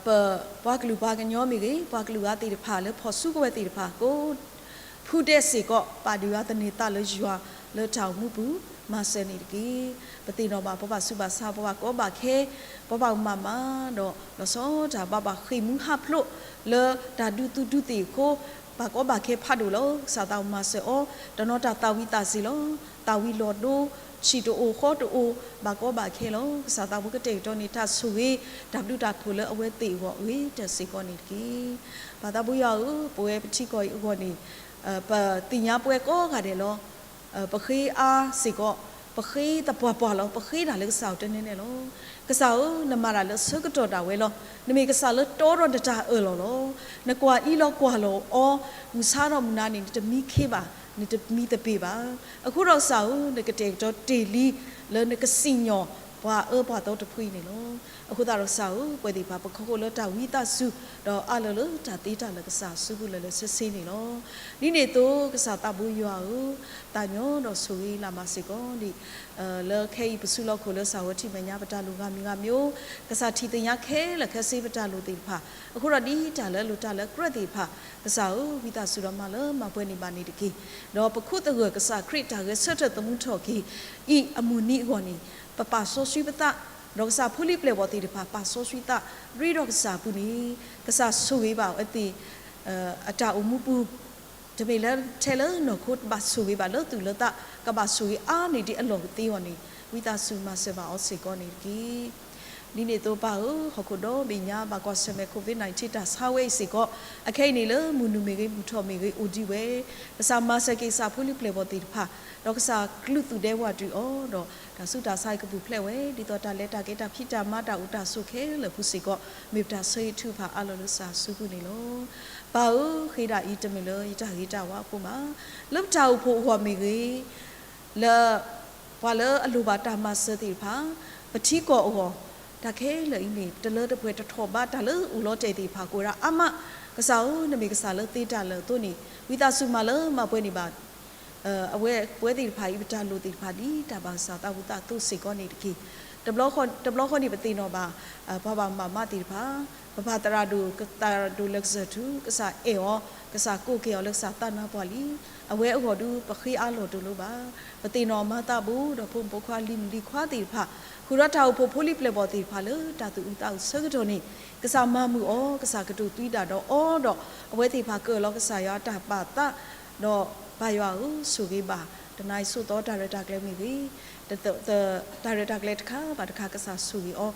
ပပှၤကလုာ်ပှၤကညီမ့ၢ်ဂ့ၤ, ပှၤကလုာ်ဂၤသ့ၣ်တဖၣ်လၢဖီၣ်စုကဝဲၤသ့ၣ်တဖၣ်ကိးဖုဒဲးစ့ၢ်ကီး ပာ်ဒုးအသန့ၤသးလၢယွၤလၢတၢ်အိၣ်မူပူၤ မၤစၢၤန့ၣ်တက့ၢ်. ပသ့ၣ်နီၣ်ဘၣ်ပှၤဘၣ်ဆူးဘၣ်ဆါ ပှၤဘၣ်ကီဘၣ်ခဲ, ပှၤဘၣ်မၤမၤ, ဒီးလီၤဆီတၢ်ဘၣ်ဘၣ်ဃ့ၢ်မှံဟးဖျိးလၢတၢ်ဒုးသုးဒုးသ့ၣ်အဃိ, ဘၣ်ကီဘၣ်ခဲဖးဒိၣ်လီၤ. ကစၢ်သးအိၣ်မၤစၢၤအီၤ, တနီၤတၢ်သၣ်ဝံၤသးစ့ၤလီၤ. သၣ်ဝံၤလီၤဒိ, ဆံၣ်တအိၣ်ဃီတအိၣ်, ဘၣ်ကီဘၣ်ခဲလီၤ. ကစၢ်သးအိၣ်ကတဲာ်ကတီၤန့ၢ်တၢ်ဆိၣ်ဂ့ၤ တၢ်ဘျုးတၢ်ဖှိၣ်လၢအဝဲသ့ၣ်အဂီၢ်အဂ့ၤတၢ်စ့ၢ်ကီးန့ၣ်တက့ၢ်. ပၢ်သးဘိယွၤဧၢ, ပဝဲပထံကီၢ်အံၤအဂီၢ်န့ၣ် ပသ့ၣ်ညါပဝဲကိးဂၤဒဲးလီၤ. ပဃ့အါစ့ၢ်ကီး, ပဃ့သပှၢ်ပှၢ်လီၤ. ပဃ့တၢ်လၢကစၢ်အအိၣ်တန့ၢ်န့ၣ်လီၤ. ကစၢ်ဧၢ, နမၤတၢ်လၢဆၢကတီၢ်ဒၣ်ဝဲလီၤ. နမ့ၢ်ကစၢ်လၢတီဒီးနတၢ်အၢၣ်လီၤလီၤ. နကွၢ်အံၤလီၤကွၢ်လီၤအီၤ, မုၢ်ဆါဒီးမုၢ်နၤန့ၣ် နတမံခ့ဘၣ်, နတမံသပ့ၤဘၣ်. အဃိဒီးကစၢ်ဧၢ, နကတဲာ်ကတီၤတ့ၢ်လံ လၢနကစံၣ်ညီၣ်ပှၤအၢပှၤသီတဖုအံၤန့ၣ်လီၤ. အဃိသတးဒီးကစၢ်ဧၢ, ပဝဲသ့ၣ်တဖၣ် ပကဃိလၢတၢ်ဝံသးစူၤ, ဒီးအၢၣ်လီၤလၢတၢ်သ့တၢ်လၢာ်ကစၢ်အစုပူၤလၢာ်လၢာ်ဆ့ဆ့န့ၣ်လီၤ. ဒ်န့ၣ်အသိး ကစၢ်သးဘိယွၤဧၢ, သးညီဒီးဆိၣ်ဂ့ၤလၢ်မးစ့ၢ်ကီးဒ် လၢခဲအံၤပစုလီၢ်ခိၣ်လၢကစၢ်ဝဲထံၣ်မဲာ်ညါပတၢ်လိၣ်ဂၤမံၤဂၤမံၤ, ကစၢ်ထံၣ်သ့ၣ်ညါခဲလၢာ်ခဲဆ့ပတၢ်လိၣ်သ့ၣ်တဖၣ်, အဃိဒီးဒ်တၢ်လၢအလိၣ်တၢ်လၢအကြၢးသ့ၣ်တဖၣ်, ကစၢ်ဧၢ, ဝံသးစူၤဒီးမၤလၢမၤပှဲၤန့ၢ်ဘၣ်န့ၣ်တက့ၢ်. ဒီးပခူသူၣ်ဂၢၢ်ကစၢ်ခရံာ်တၢ်ဂဲၤဆၢထၢၣ်သမူထီၣ်က့ၤအံၤအမုၢ်နံၤအဂီၢ်န့ၣ်, ပပာ်စီဆှံပသး, ဒီးကစၢ်ဖိလံၤပျဲၢ်ဘီၣ်သ့ၣ်တဖၣ် ပာ်စီဆှံသး, ရ့ဒီးကစၢ်အပူၤန့ၣ်, ကစၢ်ဆိၣ်ဂ့ၤဘၣ်အဝဲသ့ၣ် အတၢ်အိၣ်မူပူၤ, တမ့ၢ်လၢထဲလၢနီၢ်ခိဘၣ်ဆိၣ်ဂ့ၤဘၣ်လၢသူၣ်လၢသး, ကဘၣ်ဆိၣ်ဂ့ၤအါန့ၢ်ဒံးအလီၢ်ကသ့အဂီၢ်န့ၣ်, ဝံသးစူၤမၤစၢၤဘၣ်အီၤစ့ၢ်ကီးန့ၣ်တက့ၢ်. ဒ်န့ၣ်အသိးပၢ်ဧၢ, ဟီၣ်ခိၣ်ဒီဘ့ၣ်ညါဘၣ်ကွၢ်ဆၢၣ်မဲာ် COVID nineteen တၢ်ဆါဝဲအံၤစ့ၢ်ကီး, အခဲအံၤန့ၣ်လၢမုၢ်နုာ်မ့ၢ်ဂ့ၤ မုၢ်ထီၣ်မ့ၢ်ဂ့ၤ အိၣ်ဒံးဝဲ, ကစၢ်မၤစၢၤက့ၤကစၢ်ဖိလံၤပျဲၢ်ဘီၣ်သ့ၣ်တဖၣ်, ဒီးကစၢ်ကလုၢ်သူၣ်ဒဲဝၢ်တုၤအီၤ, ဒီးတၢ်ဆူးတၢ်ဆါအံၤကပူၤဖျဲးဝဲ, ဒ်သိးတၢ်လဲၤတၢ်က့ၤတၢ်ဖံးတၢ်မၤတၢ်အိၣ်တၢ်ဆိးခဲလၢာ်ပူၤစ့ၢ်ကီး, မ့ၢ်ပတၢ်ဆၢဂ့ၤထုကဖၣ်အါလီၤလၢကစၢ်အစုပူၤန့ၣ်လီၤ. ပၢ်ဧၢ, ဃ့ဒၣ်အံၤတမ့ၢ်လၢယတၢ်ဂ့ၤတၢ်ဝါအဃိဘၣ်, လၢပတၢ်အိၣ်ဖှိၣ်အဂီၢ်မ့ၢ်ဂ့ၤ, လၢပှၤလၢအလိၣ်ဘၣ်တၢ်မၤစၢၤသ့ၣ်တဖၣ်, ပထံကီၢ်အဂီၢ်, တၢ်ခဲလၢာ်အံၤန့ၣ် ပတလၢတပှဲၤတထီၣ်ဘး တၢ်လၢအိၣ်လီၤတဲာ်သ့ၣ်တဖၣ်ကအိၣ်ဝဲဒၣ်အါမး, ကစၢ်ဧၢ, နမ့ၢ်ကစၢ်လၢသ့တၢ်လၢာ်အသိးန့ၣ်, ဝံသးစူၤမၤလၢမၤပှဲၤန့ၢ်ဘၣ် အဝဲပဝဲသ့ၣ်တဖၣ်အံၤ ပတၢ်လိၣ်သ့ၣ်တဖၣ်ဒ်တၢ်ဘၣ်ကစၢ်သးဝံသးအသိးစ့ၢ်ကီးန့ၣ်တက့ၢ်. တဘျီဃီန့ၣ် ပသ့ၣ်နီၣ်ဘၣ် ပှၤဘၣ်မၤမးသ့ၣ်တဖၣ်, ပပၢ်သရၣ်ဒိၣ် သရၣ်ဒိၣ်လၢကစၢၢ်ထူ ကစၢ်အဲၣ်အီၤ, ကစၢ်ကိးက့ၤအီၤလၢကစၢ်သးနါပှၢ်လံ. အဝဲအဂီၢ်ဒုး ပဃ့အါလီၢ်တအိၣ်လၢၤဘၣ်. ပသ့ၣ်နီၣ်မၤသးဘူးဒီး ဖိမုၣ်ဖိခွါလံၤမုၣ်လံၤခွါသ့ၣ်တဖၣ်, ဃုာ်ဒီးတၢ်အိၣ်ဖှိၣ်ဖိလံၤပျဲၢ်ဘီၣ်သ့ၣ်တဖၣ်လၢတၢ်သူၣ်အုးသးအုးဆၢကတီၢ်န့ၣ်, ကစၢ်မၤမုာ်အီၤ, ကစၢ်ကတိၤသွံဒၣ်ဒီးအီၤဒီး အဝဲသ့ၣ်တဖၣ်ကၢၢ်လီၤကစၢ်ယွၤတၢ်ပာ်သး, ဒီးပၢ်ယွၤဧၢ, ဆိၣ်ဂ့ၤဘၣ် တနၤအံၤဆိးသီတၢ်ရဲၣ်တၢ်ကျဲၤမ့ၢ်ဂ့ၤ, တၢ်ရဲၣ်တၢ်ကျဲၤတခါဘၣ်တခါ ကစၢ်ဆိၣ်ဂ့ၤအီၤ,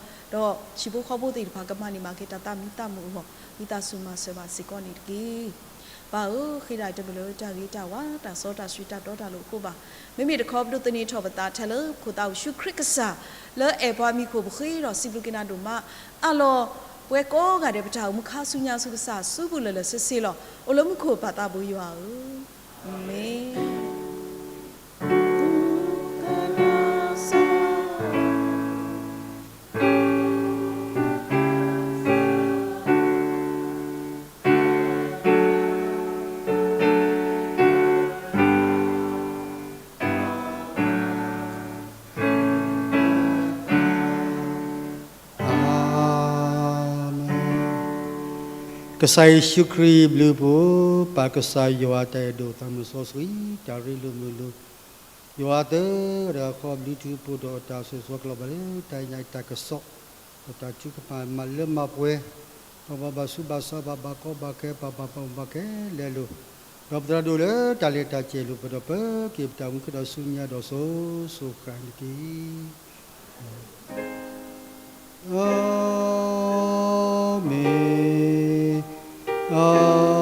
ဒီးဟံၣ်ဖိဃီဖိသ့ၣ်တဖၣ် ကမၤန့ၢ်မၤက့ၤတၢ်သးမံသးမုာ်အဂီၢ်, ဝံသးစူၤမၤစၢၤဘၣ်စ့ၢ်ကီးန့ၣ်တက့ၢ်. ပၢ်ဧၢ, ဃ့ဒၣ်အံၤတမ့ၢ်လၢတၢ်ဂ့ၤတၢ်ဝါ တၢ်စီတၢ်ဆှံတၢ်တီတၢ်လိၤအဃိဘၣ်. မ့မ့ၢ်တခီ ပဒိးသန့ၤထီၣ်ပသးထဲလၢပခိၣ်သးအိၣ် ယ့ၣ်ၡူးခရံာ်ကစၢ် လၢအဲၣ်ပှၤမံၤခိၣ်ပဃ့ဒီးစံးဘျုးက့ၤနၤဒိၣ်မး, အၢၣ်လီၤပဝဲကိးဂၤဒဲး ပတၢ်အိၣ်မူခါဆူညါဆူ ကစၢ်အစုပူၤလၢာ်လၢာ်ဆ့ဆ့လီၤ. အိၣ်လၢမူခိၣ်ပၢ်သးဘိယွၤဧၢ, အၤမ့ၣ်. ကစၢ်ယ့ၣ်ၡူးခရံာ်အဘျုးအဖှိၣ်, ပၢ်ကစၢ်ယွၤအတၢ်အဲၣ်ဒိၣ်, သးမုၢ်စီဆှံ, တၢ်ရ့လိာ်မုာ်လိာ်, ယွၤသၢဂၤတဂၤဃီအဘျုးထူးဖှိၣ်ဒီး အတၢ်ဆိၣ်ဂ့ၤဆိၣ်ဝါကလီၤဘၣ်လၢတၢ်ညါအံၤ တၢ်ကစီၣ်, ဒီးတၢ်ထုကဖၣ်မၤလၢမၤပှဲၤ, ဒီးပဘၣ်ဆူးဘၣ်ဆါ, ဘၣ်ဘၣ်ကီဘၣ်ခဲ, ပဘၣ်ပာ်မူဘၣ်ခဲလၢာ်အလိၤ, ဒီးပသရၣ်ဒိၣ်လၢတၢ်လဲၤတၢ်ကဲၤအလိၤ ပဒီးပက့ၤပတၢ်မူခဲဒီးဆူညါဒီးစိၤစိၤဃၣ်ဃၣ်န့ၣ်တက့ၢ်. အၤမ့ၣ်, အၤ